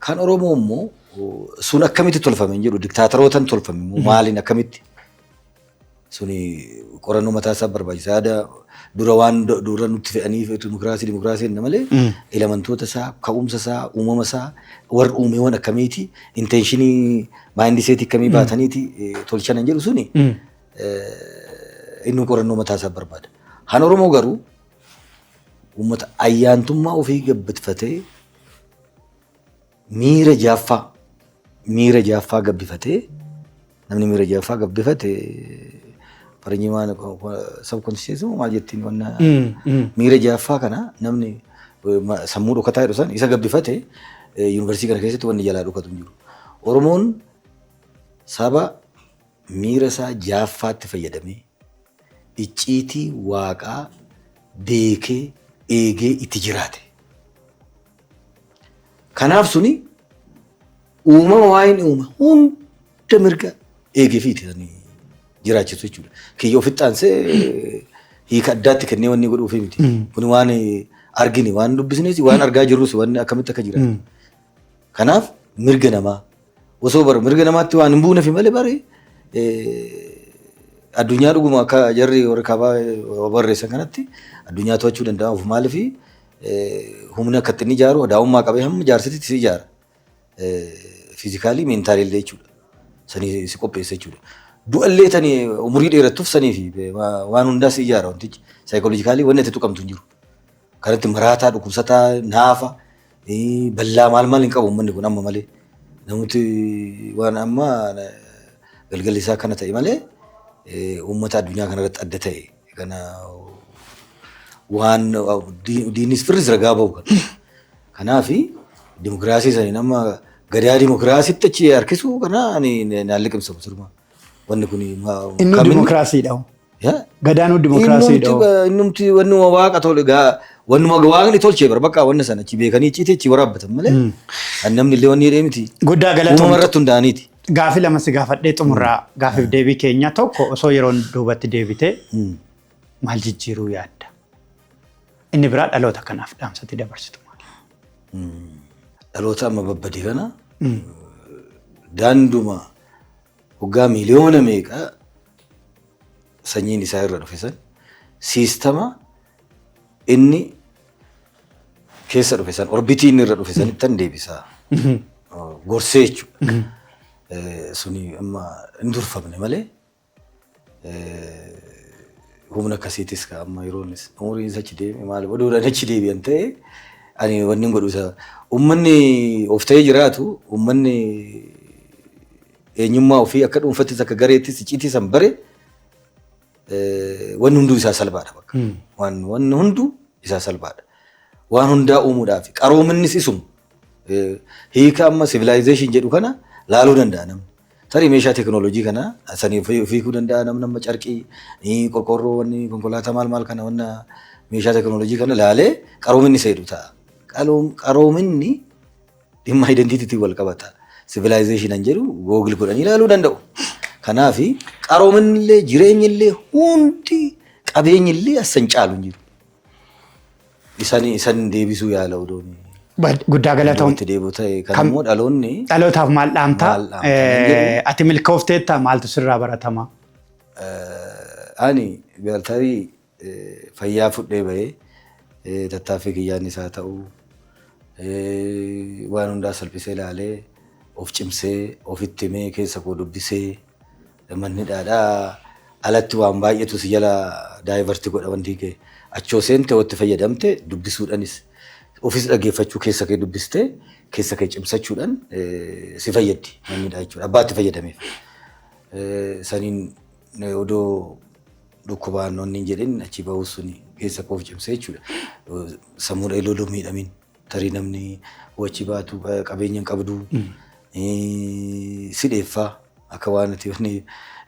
Kan Oromoo immoo sun akkamitti tolfame hin jedhu, diktaatarootaan tolfame immoo maaliin akkamitti, suni qorannoo mataa isaa barbaachisa. Yaada dura waan dura nutti fe'anii dimokiraasii dimokiraasii jenna malee elementoota isaa, ka'umsa isaa, uumama isaa, warri uumeewwan akkamiiti, intention mindset akkamii baataniiti tolchan hin jedhu, suni inni qorannoo mataa isaa barbaada. Han Oromoo garuu uummata ayyaantummaa ofii gabbifatee, miira jaaffaa gabbifatee, namni miira jaaffaa gabbifate faranjii maal subconscious maal jettiin, wanna miira jaaffaa kana namni sammuu dhokataa jedhu san isa gabbifate, yuunivarsiitii kana keessatti wanni jalaa dhokatu hin jiru. Oromoon saba miira isaa jaaffaatti fayyadamee icciitii waaqaa beekee eegee itti jiraate. Kanaaf suni uumama waa'een uume hunda mirga eegee fi itti jiraachisu jechuudha. Kiyya ofitti aansee hiika addaatti kennee wanni godhuufi miti. Kun waan argine, waan dubbisnes, waan argaa jirrus, wanni akkamitti akka jiraatu. Kanaaf mirga namaa osoo bara mirga namaatti waan hin buunefi malee, bare addunyaa dhuguma akka jarri warri kaabaa barreessan kanatti addunyaa to'achuu danda'amuuf, maaliif humna akka ittiin ijaaru daa'ummaa qabee hamma jaarsatitti si ijaara. Physically, mentally illee jechuudha. Sanii si qopheessa jechuudha. Du'allee tani umurii dheerattuuf sanii fi waan hundaa si ijaara wantichi. Psychologically wanni ati tuqamtu hin jiru. Kanatti maraataa, dhukkubsataa, naafa, ballaa maal maal hin qabu uummanni kun amma malee. Namooti waan amma galgalli isaa kana ta'e malee uummata addunyaa kanarratti adda ta'e kana waan diinis firris ragaa bahu kana. Kanaafi dimokiraasii sanii nama gadaa dimokiraasiitti achi harkisuu kana ani naan liqimsamu sirma. Wanni kun Inni dimokiraasiidha. Gadaanuu dimokiraasiidha. Innumti wannuma waaqa tole gaa, wannuma waaqni tolchee bara bakka wanna sana achi beekanii icciitee achi waraabbatan malee namni illee wanni jedhee miti. Guddaa Uumama galatoomtu. irratti hundaa'aniiti. Gaafii lama si gaafadhee xumurraa gaafiif deebii keenya. Tokko, osoo yeroon duubatti deebitee maal jijjiiruu yaadda? Inni biraa, dhaloota kanaaf dhaamsatti dabarsitu maali? Dhaloota amma babbade kana daanduma waggaa miiliyoona meeqa sanyiin isaa irra dhufe san, siistama inni keessa dhufe san, orbitii inni irra dhufe sanittan deebisaa. Gorsee jechuudha. Suni amma hin durfamne malee humna akkasiitis ka amma yeroonis umuriin achi deeme maal oduudhaan achi deebi'an ta'e, ani wanni godhu isa uummanni of ta'ee jiraatu, uummanni eenyummaa ofii akka dhuunfattis akka gareettis icciitii san bare, wanni hunduu isaa salphaadha bakka. Waan wanni hunduu isaa salphaadha. Waan hundaa uumuudhaaf qaroominnis isuma. Hiika amma civilization jedhu kana laaluu danda'a namni. Tarii meeshaa teekinooloojii kana sanii fiiguu danda'a namni, amma carqii, qorqoorroo, wanni konkolaataa maal maal kana, wanna meeshaa teekinooloojii kana laalee qaroominni isa jedhu ta'a. Qaroominni dhimma identity wal qabata. Civilization an jedhu Google godhanii ilaaluu danda'u. Kanaafi qaroominni illee, jireenyi illee, hundi qabeenyi illee as san caalu hin jiru. Isan deebisuu yaala odoon. Guddaa galatoom. Itti deebi'u ta'e kan immoo dhaloonni Dhalootaaf maal dhaamtaa? Maal dhaamta kan jedhu? Ati milkoofteetta, maaltu sirraa baratama? Ani galtarii fayyaa fudhee bahee tattaaffii kiyyaan isaa ta'u waan hundaa salphisee ilaalee Of cimsee, ofitti himee, keessa koo dubbisee, manni hidhaadhaa alatti waan baay'eetu si jala divert godha wanti kee. Achoo seente itti fayyadamte dubbisuudhaanis ofis dhaggeeffachuu, keessa kee dubbistee keessa kee cimsachuudhaan si fayyaddi manni hidhaa jechuudha. Abbaa itti fayyadameef. Saniin odoo dhukkubaan onni hin jedhin achi bahuu suni keessa koo of cimsee jechuudha. Sammuun eeloo miidhamin, tarii namni achi baatu qabeenya hin qabdu si dheeffaa, akka waan ati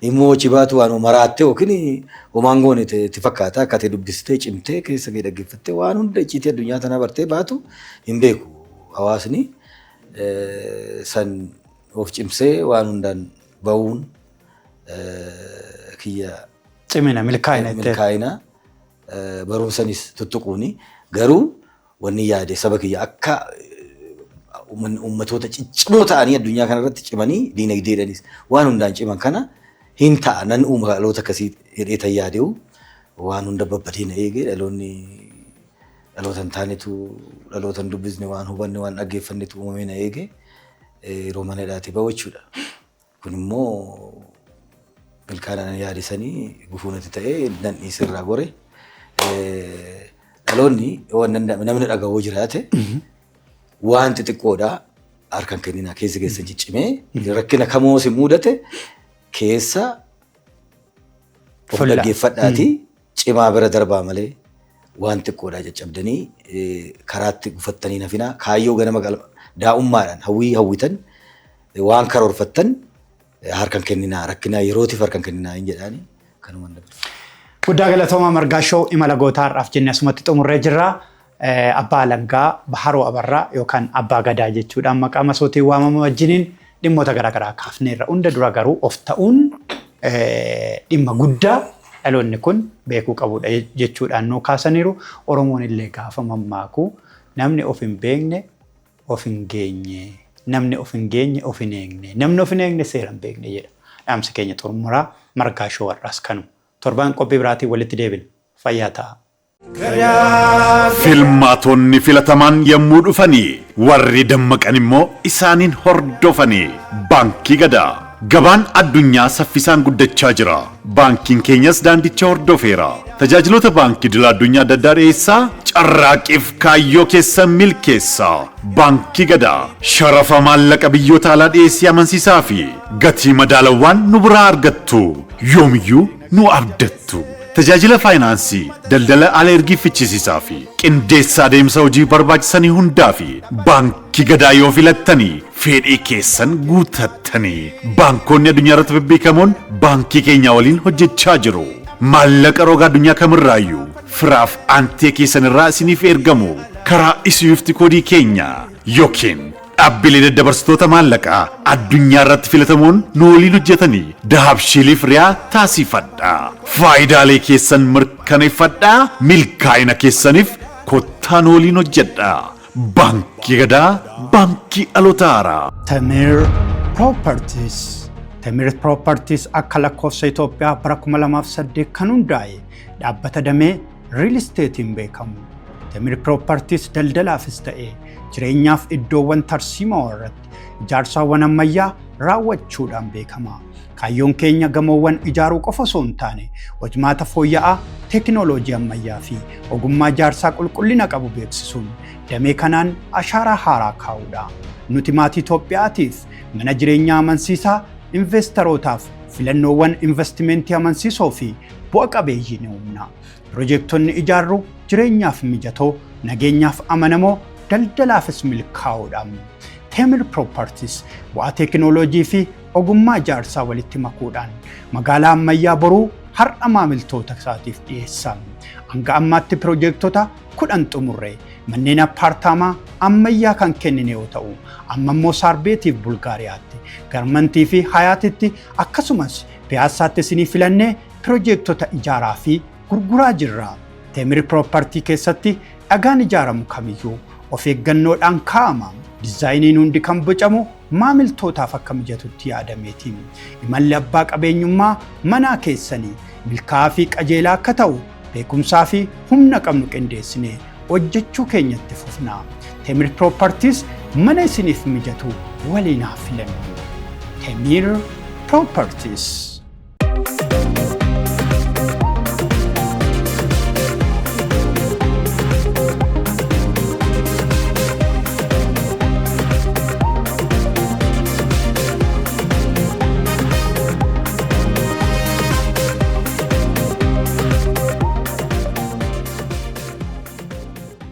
immoo achi baatu waan maraattee yookiin homaan goone itti fakkaata. Akka ati dubbistee cimtee keessa kee dhaggeeffattee waan hunda icciitii addunyaa tanaa bartee baatu hin beeku hawaasni. San of cimsee waan hundaan bahuun kiyya. Cimina, milkaa'ina itti. Milkaa'ina barumsanis tuttuquuni, garuu wanni yaade saba kiyya akka uummatoota ciccimoo ta'anii addunyaa kanarratti cimanii diinagdeedhanis waan hundaan ciman kana hin ta'a nan uuma dhaloota akkasii jedhee tan yaade'u waan hunda babbadee na eege. Dhaloonni dhaloota hin taanetu, dhaloota hin dubbisne, waan hubanne, waan dhaggeeffannetu uumamee na eege yeroo mana hidhaatii bahu jechuudha. Kun immoo milkaa'ina yaade sanii gufuu natti ta'ee nan dhiisirraa gore. Dhaloonni yoo namni dhaga'uu jiraate, waan xixiqqoodha harkaan kenninaa, keessa keessa ciccimee rakkina kamoo si mudate keessa of dhaggeeffadhaati cimaa bira darbaa malee waan xiqqoodhaa caccabdanii karaatti gufattanii nafinaa. Kaayyoo ganama daa'ummaadhaan hawwii hawwitan, waan karoorfattan harkaan kenninaa, rakkina yerootiif harkaan kenninaa hin jedhaani, kanuma dabarsa. Guddaa galatoomaa Margaashoo, imala gootaa har'aaf jennee asumatti xumurree jirra. Abbaa Alangaa Baharoo Abarraa yookaan Abbaa Gadaa jechuudhaan maqaa masootiin waamamu wajjiniin dhimmoota garaagaraa kaafneerra. Hunda dura garuu of ta'uun dhimma guddaa dhaloonni kun beekuu qabudha jechuudhaan nuu kaasaniiru. Oromoon illee gaafa mammaaku, "Namni of hin beekne of hin geenye, namni of hin geenye of hin eegne, namni of hin eegne seera hin beekne" jedha. Dhaamsi keenya xumuraa Margaashoo har'aas kanuma. Torbaan qophii biraatiin walitti deebina. Fayyaa ta'a. Filmaatonni filatamaan yommuu dhufanii, warri dammaqan immoo isaaniin hordofanii. Baankii Gadaa. Gabaan addunyaa saffisaan guddachaa jira. Baankiin keenyas daandicha hordofeera. Tajaajiloota baankii idil addunyaa adda addaa dhiyeessaa, carraaqiif kaayyoo keessan milkeessa. Baankii Gadaa sharafa maallaqa biyyoota alaa dhiyeessii amansiisaa fi gatii madaalawaan nu biraa argattu. Yoomiyyuu nu abdattu. Tajaajila faayinaansii, daldala ala ergii fichisiisaa fi qindeessa adeemsa hojii barbaachisanii hundaa fi Baankii Gadaa yoo filattanii fedhii keessan guutattanii, baankonni addunyaa irratti bebbeekamoon baankii keenya waliin hojjechaa jiru. Maallaqa roga addunyaa kamirraayyuu firaaf aantee keessan irraa isiniif ergamu karaa SWIFT koodii keenya yookiin dhaabbilee daddabarsitoota maallaqaa addunyaa irratti filatamoon nu waliin hojjetanii Dahabshiiliif Riyaa taasifadha. Faayidaalee keessan mirkaneeffadhaa, milkaa'ina keessaniif kottaa nu waliin hojjedha. Baankii Gadaa, baankii dhaloota haaraa. Temir Properties. Temir Properties akka lakkoofsa Itoophiyaa bara 2008 kan hundaa'e dhaabbata damee real estate'n beekamu. Temir Properties daldalaafis ta'e jireenyaaf iddoowwan tarsiimoo irratti ijaarsaawwan ammayyaa raawwachuudhaan beekama. Kaayyoon keenya gamoowwan ijaaruu qofa osoo hin taane, hojmaata fooyya'aa, teekinooloojii ammayyaa fi ogummaa ijaarsaa qulqullina qabu beeksisuun damee kanaan ashaaraa haaraa kaa'uudha. Nuti maatii Itoophiyaatiif mana jireenyaa amansiisaa, investorotaaf filannoowwan investimentii amansiisoo fi bu'a qabeeyyii ni uumna. Piroojektonni ijaarru jireenyaaf mijatoo, nageenyaaf amanamoo, daldalaafis milkaa'oodha. Temir Properties bu'aa teekinooloojii fi ogummaa ijaarsaa walitti makuudhaan magaalaa ammayyaa boruu har'a maamiltoota isaatiif dhiyeessa. Hanga ammaatti piroojektota 10 xumurre manneen appaartaamaa ammayyaa kan kennine yoo ta'u, amma immoo Saarbeetiif Bulgaariyaatti, Garmantii fi Hayaatitti, akkasumas Piyaassaatti isinii filannee piroojektota ijaaraa fi gurguraa jirra. Temir Property keessatti dhagaan ijaaramu kamiyyuu of eeggannoodhaan kaa'ama. Dizaayiniin hundi kan bocamu maamiltootaaf akka mijatutti yaadameeti. Imalli abbaa qabeenyummaa manaa keessanii milkaa'aa fi qajeelaa akka ta'u beekumsaa fi humna qabnu qindeessinee hojjechuu keenyatti fufna. Temir Properties mana isiniif mijatu. Waliin haa filannu. Temir Properties.